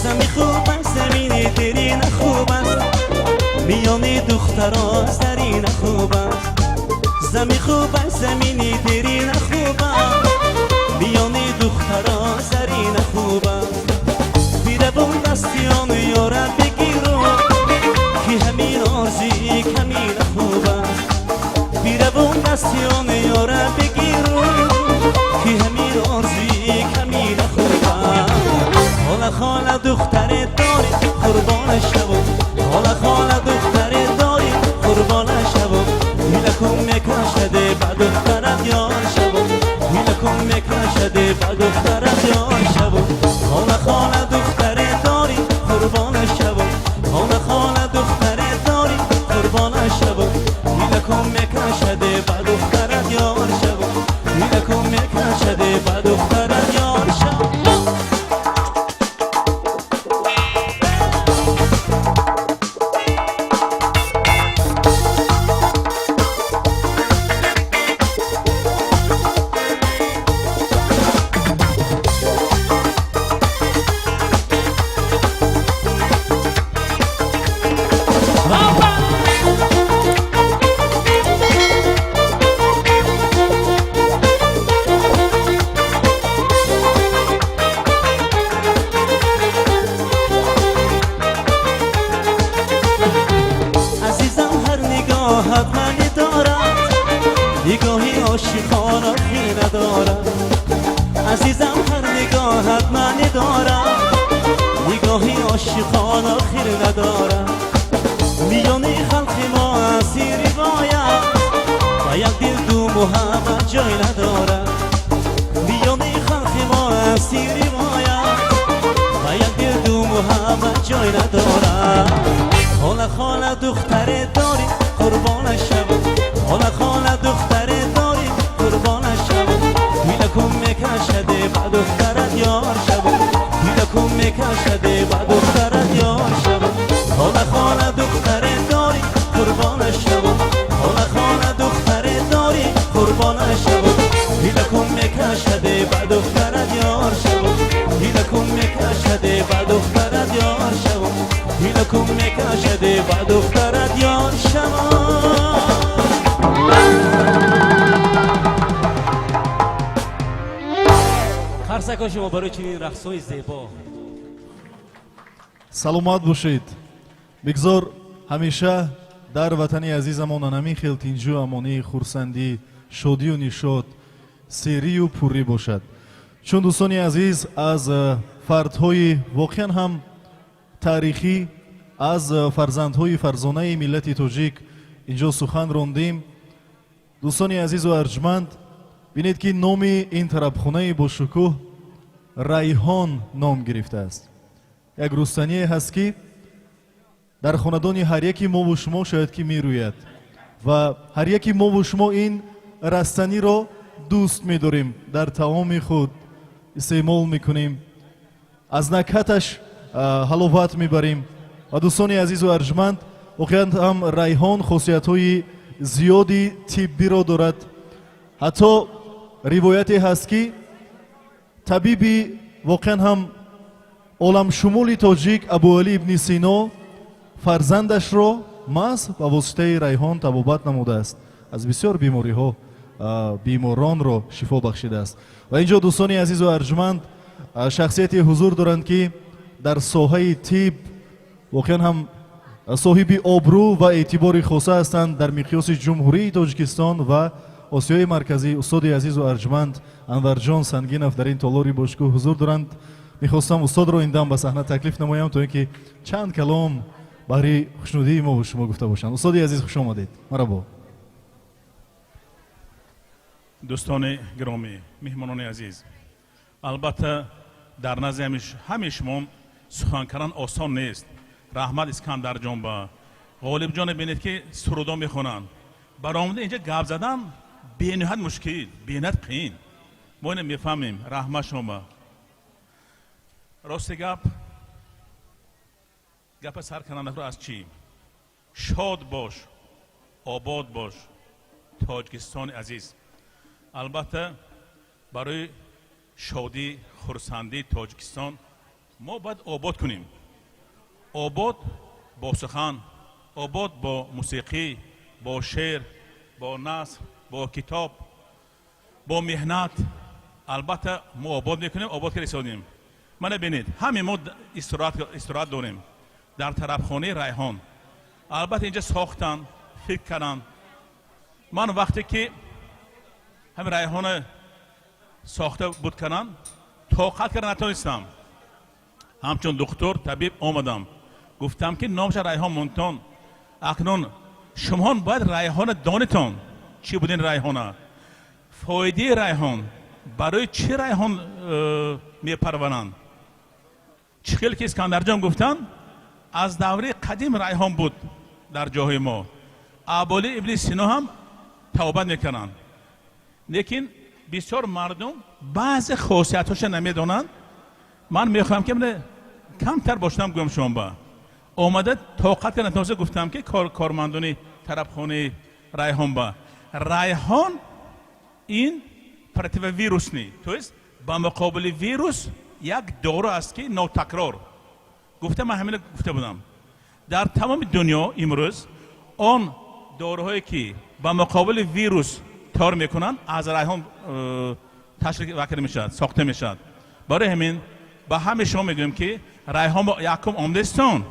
Зами хуб аст, замини дерина хуб аст, миёни духтарон зарина хуб аст. Зами хуб аст, замини дерина хуб аст, миёни духтарон зарина хуб аст. Биравум дастиёну ёра бигирум, ки ҳамин орзуи камина хуб аст. Биравум дастиёну ёра бигирум, ки ҳамин орзуи камина хуб аст. Хола, хола, духтаре дорӣ, қурбона шаву. Хола, хола, духтаре дорӣ, қурбона шаву. Дилакум мекашаде ба духтарат ёр шаву. Дилакум мекашаде ба духтарат ёр шаву. Хола, хола, духтаре дорӣ, қурбона шаву. Хола, хола, духтаре дорӣ, қурбона шаву. Дилакум мекашаде ба духтарат ёр шаву. Дилакум мекашаде ба духтарат ёр шаву. Азизам, ҳар нигоҳат маъни дорад, нигоҳи ошиқон охир надорад. Азизам, ҳар нигоҳат маъни дорад, нигоҳи ошиқон охир надорад. Миёни халқи мо асир ривоят, ба як дил ду муҳаббат ҷой надорад. Миёни халқи мо асир ривоят, ба як дил ду муҳаббат ҷой надорад. Хола, хола, духтаре дорӣ, қурбона шаву. Хола, хола, духтаре дорӣ, қурбона шаву. Дилакум мекашаде ба духтарат ёр шаву. Дилакум мекашаде ба духтарат ёр шаву. Хола, хола, духтаре дорӣ, қурбона шаву. Хола, хола, духтаре дорӣ, қурбона шаву. Дилакум мекашаде ба духтарат ёр шаву. Дилакум мекашаде ба духтарат ёр шаву. Дилакум мекашаде ба духтарат ёр шаву. Қарсакҳо шумо барои чунин рақсҳои зебо. Саломат бошед. Бигзор ҳамеша дар ватани азизамон анамин хел тинҷу амонӣ, хурсандӣ, шодию нишод, серию пуррӣ бошад. Чун, дӯстони азиз, аз фардҳои воқеан ҳам таърихӣ, аз фарзандҳои фарзонаи миллати тоҷик инҷо сухан рондем. Дӯстони азизу арҷманд, бинед, ки номи ин тарабхонаи бошукӯҳ Райҳон ном гирифтааст. Як рустание ҳаст, ки дар хонадони ҳар яки мову шумо шояд ки мерӯяд ва ҳар яки мову шумо ин растаниро дӯст медорем, дар таоми худ истеъмол мекунем, аз накҳаташ ҳаловат мебарем. Ва, дӯстони азизу арҷманд, воқеан ҳам райҳон хосиятҳои зиёди тиббиро дорад. Ҳатто ривояте ҳаст, ки табиби воқеан ҳам оламшумули тоҷик Абуалӣ ибни Сино фарзандашро маҳз ба воситаи райҳон табобат намудааст, аз бисёр бемориҳо беморонро шифо бахшидааст. Ва инҷо, дӯстони азизу арҷманд, шахсияте ҳузур доранд, ки дар соҳаи тиб Воқеан ҳам соҳиби обрӯ ва эътибори хоса ҳастанд дар миқёси Ҷумҳурии Тоҷикистон ва Осиёи Марказӣ. Устоди азизу арҷманд Анварҷон Сангинов дар ин толори бошукӯҳ ҳузур доранд. Мехостам устодро ин дам ба саҳна таклиф намоям, то ин ки чанд калом баҳри хушнудии мо шумо гуфта бошанд. Устоди азиз, хуш омадед, марҳабо. Дӯстони гиромӣ, меҳмонони азиз, албатта, дар назди ҳамаи шумо сухан кардан осон нест. Раҳмат Искандарҷон ба Ғолибҷоне, бинед, ки сурудо мехонанд. Баромада инҷа гап задан бениҳоят мушкил, бениҳоят қиин. Мо ина мефаҳмем. Раҳмат шумо ба. Рости гап, гапа сар кардан аз чӣ? Шод бош, обод бош, Тоҷикистони азиз. Албатта, барои шодӣ, хурсандии Тоҷикистон мо бояд обод кунем. Обод бо сухан, обод бо мусиқӣ, бо шеър, бо наср, бо китоб, бо меҳнат. Албатта, мо обод мекунем, обод карда истодем. Мана бинед, ҳаме мо истироҳат дорем дар тарабхонаи Райҳон. Албатта, инҷа сохтан, фикр кардам. Ман вақте ки ҳамин Райҳона сохта буд кардам, тоқат карда натонистам. Ҳамчун духтур, табиб омадам, гуфтам, ки номша Райҳон монтон. Акнун шумоҳон бояд Райҳона донитон, чӣ будин Райҳона, фоидаи Райҳон, барои чӣ райҳон мепарваранд. Чӣ хел ки Искандарҷон гуфтанд, аз давраи қадим райҳон буд дар ҷоҳои мо. Абуалӣ ибни Сино ҳам табобат мекарданд. Лекин бисёр мардум баъзе хосиятҳоша намедонанд. Ман мехоҳам, ки камтар бошам, гӯям шумо ба омада тоқат карда натавониста. Гуфтам, ки кормандони тарабхонаи Райҳон ба: райҳон ин противовирусный, то есть ба муқобили вирус як дору аст, ки нотакрор. Гуфта, ман ҳамина гуфта будам. Дар тамоми дунё имрӯз он доруҳое, ки ба муқобили вирус кор мекунанд, аз райҳон ташкил вакил мешавад, сохта мешавад. Барои ҳамин ба ҳамаи шумо мегӯем, ки райҳон якум омадестон,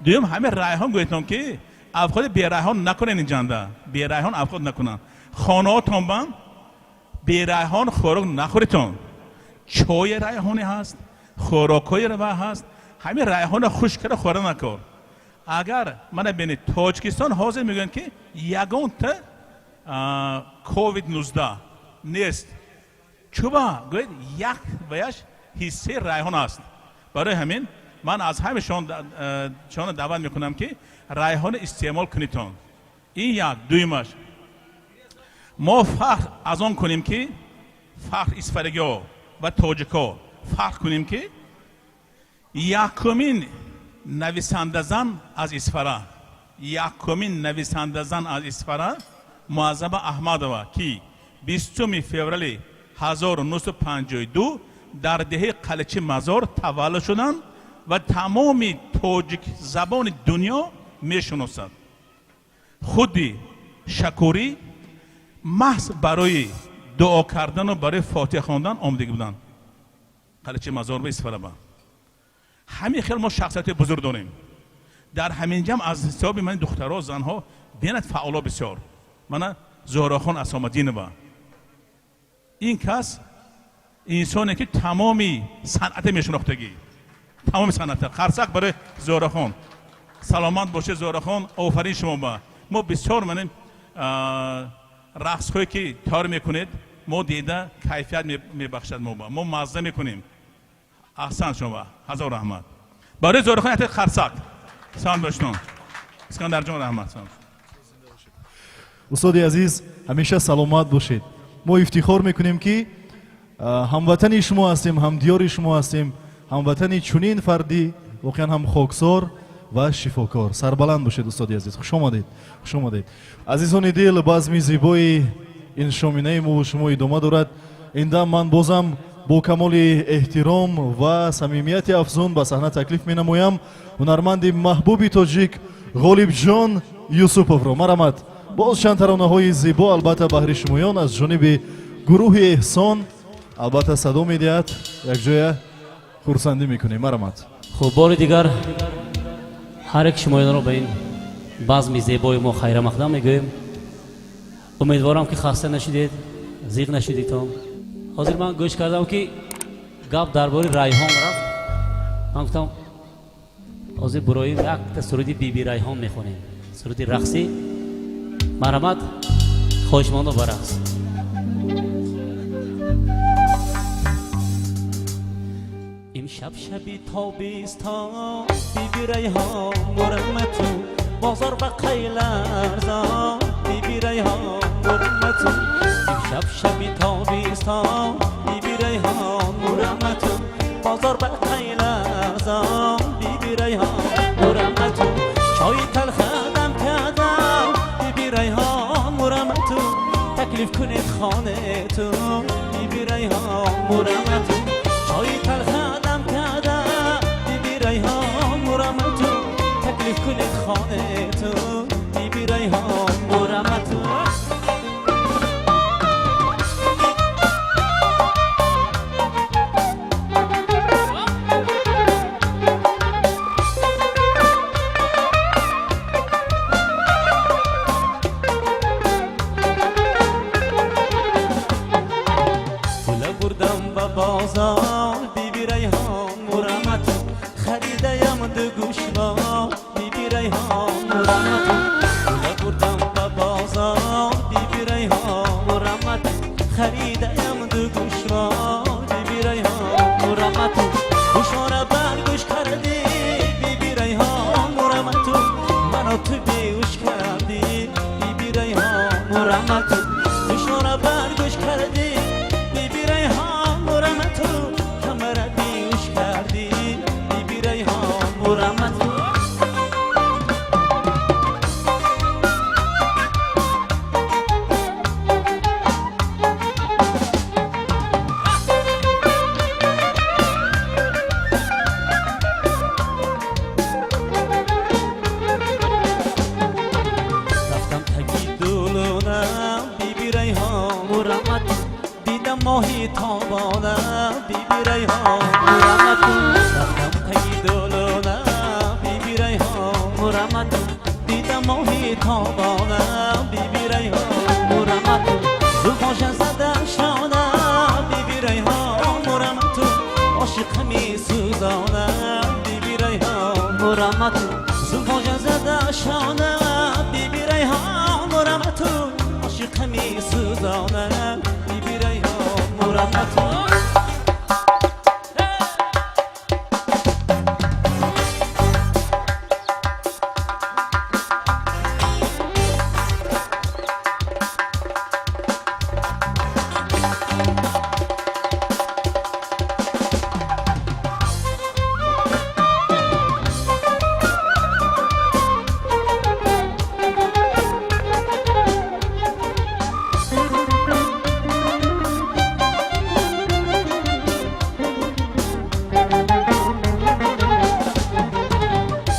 дуюм ҳамин райҳон гӯетон, ки авқоти берайҳон накунед. Инҷанда берайҳон авқот накунанд. Хонаотон бан берайҳон хӯрок нахӯритон. Чои райҳонӣ ҳаст, хӯрокҳои ва ҳаст. Ҳамин райҳона хушк карда хӯра накор. Агар мана бинед, Тоҷикистон ҳозир мегӯянд, ки ягонта ковид 19 нест. Чуба гӯяд, як ваяш ҳиссаи райҳон аст. Барои ҳамин ман аз ҳами шумо даъват мекунам, ки райҳона истеъмол кунитон. Ин як. Дуюмаш, мо фахр аз он кунем, ки фахр исфарагиҳо ва тоҷикҳо фахр кунем, ки якумин нависандазан аз Исфара, якумин нависандазан аз Исфара Муаззаба Аҳмадова, ки 20 феврали 1952 дар деҳаи Қаличи Мазор таваллуд шуданд ва тамоми тоҷикзабони дунё мешиносад. Худи Шакурӣ маҳз барои дуо кардану барои фотиҳа хондан омадагӣ буданд Қаличи Мазор ба Исфараба. Ҳамин хел мо шахсияти бузург дорем. Дар ҳамин ҷамъ аз ҳисоби ман духтаро, занҳо бенад фаъоло бисёр. Мана Зуҳрохон Асомаддинова, ин кас инсоне, ки тамоми санъате мешинохтагӣ, тамоми санъата. Қарсак барои Зуҳрохон. Саломат бошед, Зуҳрохон, офарин шумо ба. Мо бисёр манем рақсҳое, ки тайёр мекунед, мо дида кайфият мебахшад мо ба, мо мазза мекунем. Аҳсан шумо, ҳазор раҳмат. Барои Зуҳрохон якта қарсак. Салом бошед, Искандарҷон, раҳмат. Устоди азиз, ҳамеша саломат бошед. Мо ифтихор мекунем, ки ҳамватани шумо ҳастем, ҳамдиёри шумо ҳастем, ҳамватани чунин фарди воқеан ҳам хоксор ва шифокор. Сарбаланд бошед, устоди азиз. Хуш омадед, хуш омадед. Азизони дил, базми зебои ин шоминаи мову шумо идома дорад. Ин дам ман бозам бо камоли эҳтиром ва самимияти афзун ба саҳна таклиф менамоям ҳунарманди маҳбуби тоҷик Ғолибҷон Юсуповро. Марҳамат, боз чанд таронаҳои зебо, албатта, баҳри шумоён аз ҷониби гурӯҳи Эҳсон, албатта, садо медиҳад. Якҷоя хурсандӣ мекунем. Марҳамат. Хуб, бори дигар. Ҳар як шумоёнро ба ин базми зебои мо хайрамақдам мегӯем. Умедворам, ки хаста нашудед, зиқ нашудитон. Ҳозир ман гӯш кардам, ки гап дар бораи Райҳон рафт. Ман гуфтам, ҳозир буроим, якта суруди Биби Райҳон мехонем, суруди рақсӣ. Марҳамат, хоҳишмандо ба рақс. Имшаб шаби тобистон, Биби Райҳон мурамату, бозор ба қайларзон, Биби Райҳон мурамату. Имшаб шаби тобистон, Биби Райҳон мурамату, бозор ба қайларзон, Биби Райҳон мурамату. Чойи талха дам кардам, Биби Райҳон мурамату, таклиф кунед хонету, Биби Райҳон мурамату. Чойи талха дам кардам, Биби Райҳон мурамату, таклиф кунед хонету, Биби Райҳон мурамату. Пула бурдам ба бозор, Биби Райҳон мурамату, харидаям ду гӯшвор, Биби Райҳон мурамату. Пула бурдам ба бозор, Биби Райҳон мурамату, харидаям ду гӯшвор, Биби Райҳон мурамату. Гӯшвора бар гӯш кардӣ, Биби Райҳон мурамату, маро ту беҳуш кардӣ, Биби Райҳон мурамату. Гӯшвора бар гӯш кардӣ, Биби Райҳон мурамату, ҳамара беҳуш кардӣ, Биби Райҳон мурамату. Рафтам таги дулонам, Биби Райҳон мурамату, дидам моҳи тобонам, Биби Райҳон мурамату. Рафтам таги дулонам, Биби Райҳон мурамату, дидам моҳи тобонам, Биби Райҳон мурамату. Зулфоша зада шонам, Биби Райҳон мурамату, ошиқа месӯзонам, Биби Райҳон мурамату. Зулфоша зада шонам, Биби Райҳон мурамату, ошиқа месӯзонам, Биби Райҳон мурамату.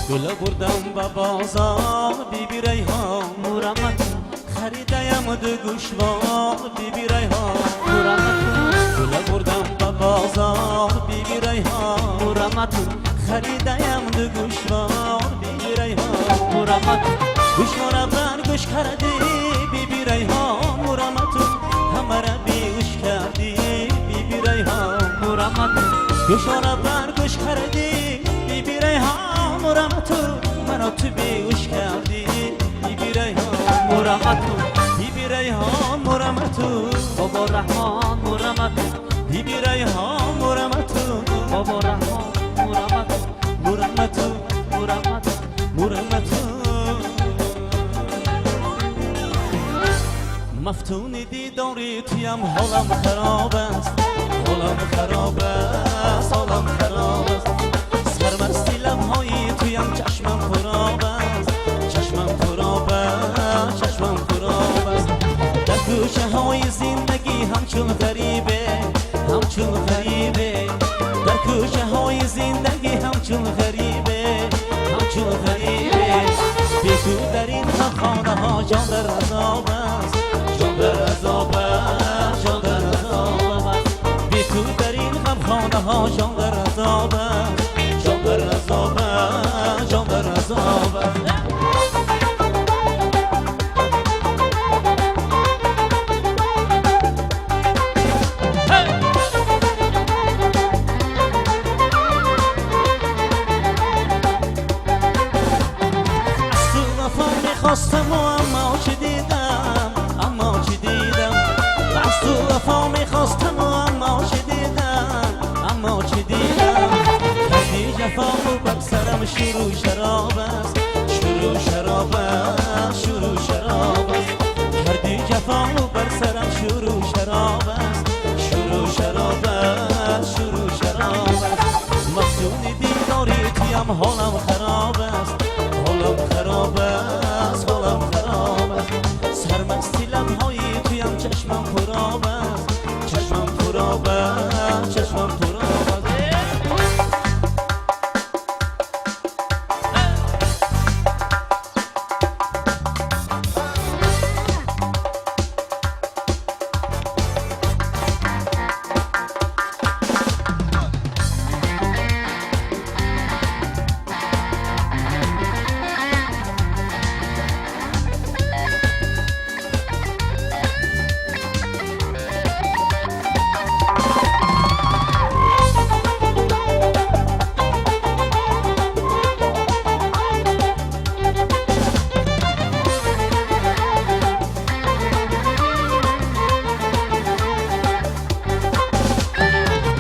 Гула бурдам ба бозор, Биби Райҳон мурамату, харидаям ду гӯшвор, Биби Райҳон мурамату. Гула бурдам ба бозор, Биби Райҳон мурамату, харидаям ду гӯшвор, Биби Райҳон мурамату. Гӯшвора бар гӯш кардӣ, Биби Райҳон мурамату, ҳамара беҳуш кардӣ, Биби Райҳон мурамату. Гӯшвора бар гӯш кардӣ, Биби Райҳон мурамату, маро ту беҳуш кардӣ, Биби Райҳон мурамату. Биби Райҳон мурамату, Бобо Раҳмон мурамату, Биби Райҳон мурамату, Бобо Раҳмон мурамату, мурамату, мурамату, мурамату. Мафтуни дидори туям, ҳолам хароб аст, ҳолам хароб аст, ҳолам хароб аст. Сармасти лабҳои туям, чашмам пуроб аст, чашмам пуроб аст, чашмам пуроб аст. Дар кӯчаҳои зиндагӣ ҳамчун ғарибе, ҳамчун ғарибе, дар кӯчаҳои зиндагӣ ҳамчун ғарибе, ҳамчун ғарибе. Бе ту дар ин хонаҳо ҷон дар азоб аст, ҷон дар азоб аст, ҷон дар азоб аст. Бе ту дар ин ғамхонаҳо ҷон дар азоб аст, ҷон дар азоб аст, ҷон дар азоб. мехостам, аммо чӣ дидам, аммо чӣ дидам? Аз ту вафо мехостам, аммо чӣ дидам, аммо чӣ дидам? Кардӣ ҷафо бар сарам, шурӯ шароб аст, шурӯ шароб аст, шурӯ шароб аст. Кардӣ ҷафо бар сарам, шурӯ шароб аст, шурӯ шароб аст, шурӯ шароб аст. Мафтуни дидори туям, ҳолам хароб аст, ҳолам хароб аст, ҳолам хароб аст. Сармасти лабҳои туям, чашмам пуроб аст, чашмам пуроб аст, чашмам пуроб аст.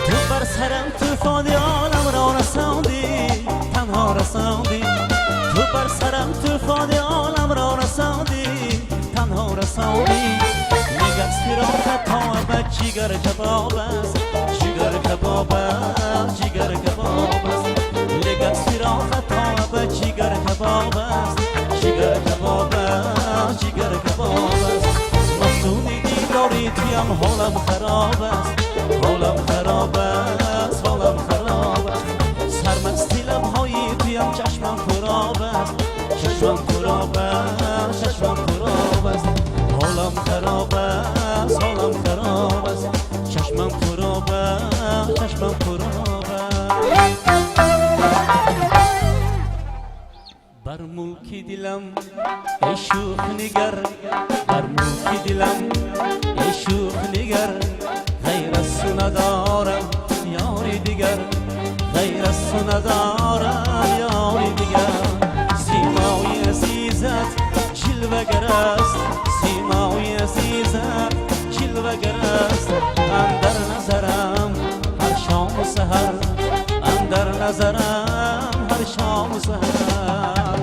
Ту бар сарам тӯфони оламро расондӣ, танҳо расондӣ. Ту бар сарам тӯфони оламро расондӣ, танҳо расондӣ. Нигар фироқат то абад ҷигар кабоб аст, ҷигар кабоб аст, ҷигар кабоб аст. Нигар фироқат то абад ҷигар кабоб аст, ҷигар кабоб аст, ҷигар кабоб аст. Мафтуни дидори туям, ҳолам хароб аст, ҳолам хароб аст, ҳолам хароб аст. Сармасти лабҳои туям, чашмам пуроб аст, чашмам пуроб аст, чашмам пуроб аст. Ҳолам хароб аст, ҳолам хароб аст, чашмам пуроб аст, чашмам пуроб аст. Бар мулки дилам эй шӯх нигар, бар мулки дилам эй шӯх нигар, ғайр аз ту надорам ёри дигар, ғайр аз ту надорам ёри дигар. Симои азизат ҷилвагар аст, симои азизат ҷилвагар аст. Андар назарам ҳар шому саҳар, андар назарам ҳар шому саҳар.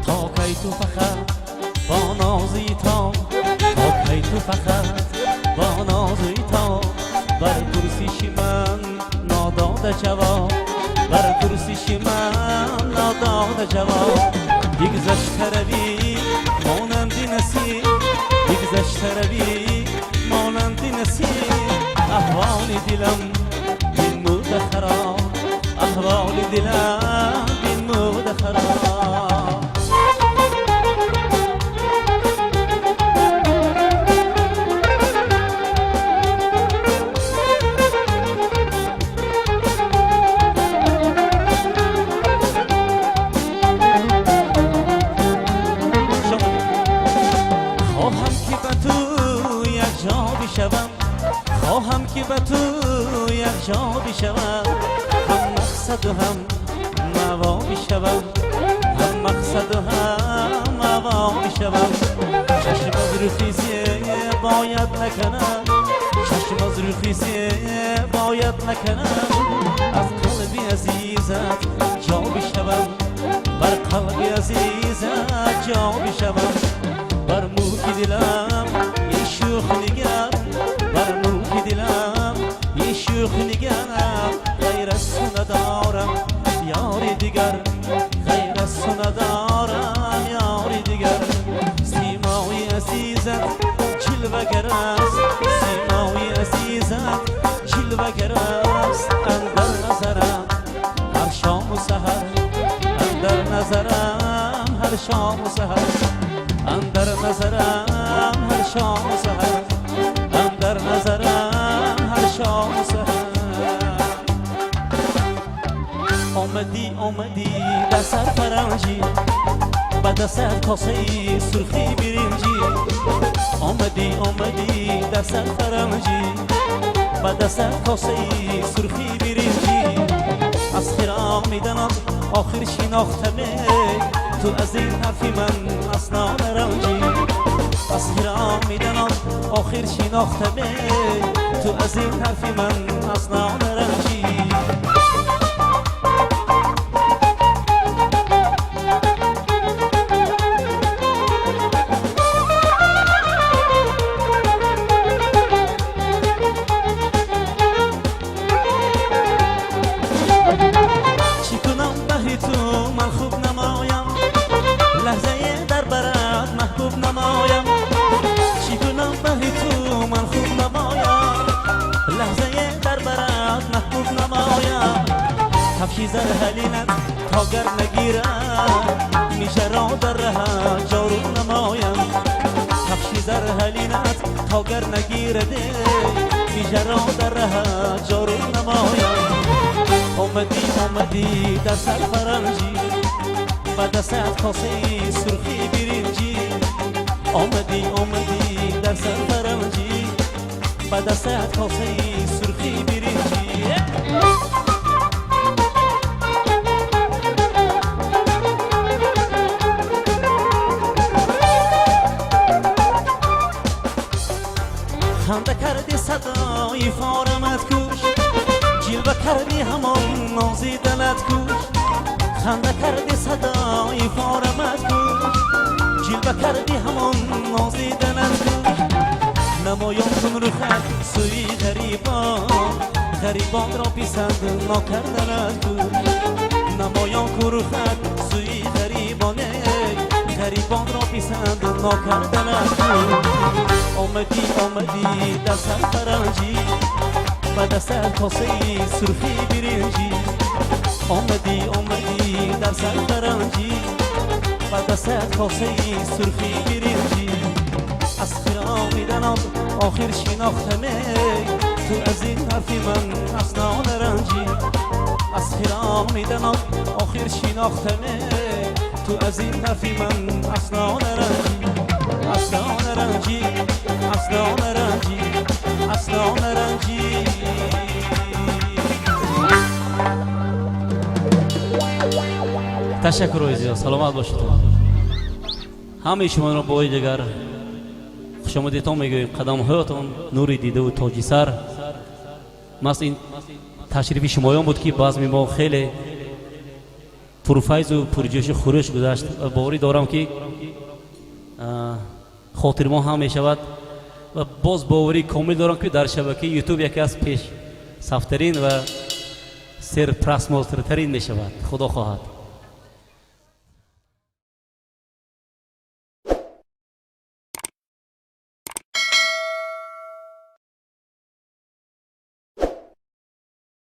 То кай ту фақат бо нози то, то кай ту фақат бо нози то, бар пурсиши ман нодода ҷавоб, бар пурсиши ман нодода ҷавоб. Бигзашта равӣ монанди насим, бигзашта равӣ монанди насим. Аҳволи дилам бинмуда хароб, аҳволи дилам бинмуда хароб. Хоҳам ки ба ту якҷо бишавам, хоҳам ки ба ту якҷо бишавам, ҳам мақсаду ҳам маво бишавам, ҳам мақсаду ҳам маво бишавам. Чашм аз рухи зебоят накунам, чашм аз рухи зебоят накунам, аз қалби азизат ҷо бишавам, бар қалби азизат ҷо бишавам. Бар мулки дилам эй шӯх нигар, бар мулки дилам эй шӯх нигар, ғайр аз ту надорам ёри дигар, ғайр аз ту надорам ёри дигар. Симои азизат ҷилвагар аст, симои азизат ҷилвагар аст. Андар назарам ҳар шому саҳар, андар назарам ҳар шому саҳар, андар назарам ҳар шому саҳар, андар назарам ҳар шому саҳар. Омадӣ, омадӣ дар сар фаранҷӣ, ба дастат косаи сурхи биринҷӣ. Омадӣ, омадӣ дар сар фаранҷӣ, ба дастат косаи сурхи биринҷӣ. Аз хиромиданат охир шинохтаме, ту аз ин ҳарфи ман асло наранҷӣ. Аз хиромиданат охир шинохтаме, ту аз ин ҳарфи ман асло наранҷӣ. Чӣ кунам баҳри ту ман хуб намоям, лаҳзае дар барат маҳбуб намоям. Чӣ кунам баҳри ту ман хуб намоям, лаҳзае дар барат маҳбуб намоям. Кафши зар ҳалинат то гар нагирад, мижаро дар раҳат ҷору намоям. Кафши зар ҳалинат то гар нагирад, мижаро дар раҳат ҷору намоям. Омадӣ, омадӣ дар сар фаранҷӣ, ба дастат косаи сурхи биринҷӣ. Омадӣ, омадӣ дар сар фаранҷӣ, ба дастат косаи сурхи биринҷӣ. Ханда кардӣ садои форамат кӯш, ҷилва кардӣ ҳамон нози дилат кӯш. Ханда кардӣ садои форамат кӯш, ҷилва кардӣ ҳамон нози дилат кӯш. Намоён кун рухат сӯи ғарибон, ғарибонро писанд нокарданат кӯш. Намоён кун рухат сӯи ғарибон, ғарибонро писанд нокарданат кӯш. Омадӣ, омадӣ дар сар фаранҷӣ, ба дастат косаи сурхи биринҷӣ. Омадӣ, омадӣ дар сар фаранҷӣ, ба дастат косаи сурхи биринҷӣ. Аз хиромиданат охир шинохтаме, ту аз ин ҳарфи ман асло наранҷӣ. Аз хиромиданат охир шинохтаме, ту аз ин ҳарфи ман асло наранҷӣ. Асло наранҷӣ, асло наранҷӣ, асло наранҷӣ. Ташаккурҳои зиёд, саломат бошед. Ҳамаи шуморо бори дигар хушомадитон мегӯем. Қадамҳоятон нури дидаву тоҷи сар. Маст ин ташрифи шумоён буд, ки базми мо хеле пурфайзу пурҷӯшу хурӯш гузашт ва боварӣ дорам, ки хотирмон ҳам мешавад ва боз боварии комил дорам, ки дар шабакаи Ютуб яке аз пешсафтарин ва серпросмотртарин мешавад, худо хоҳад.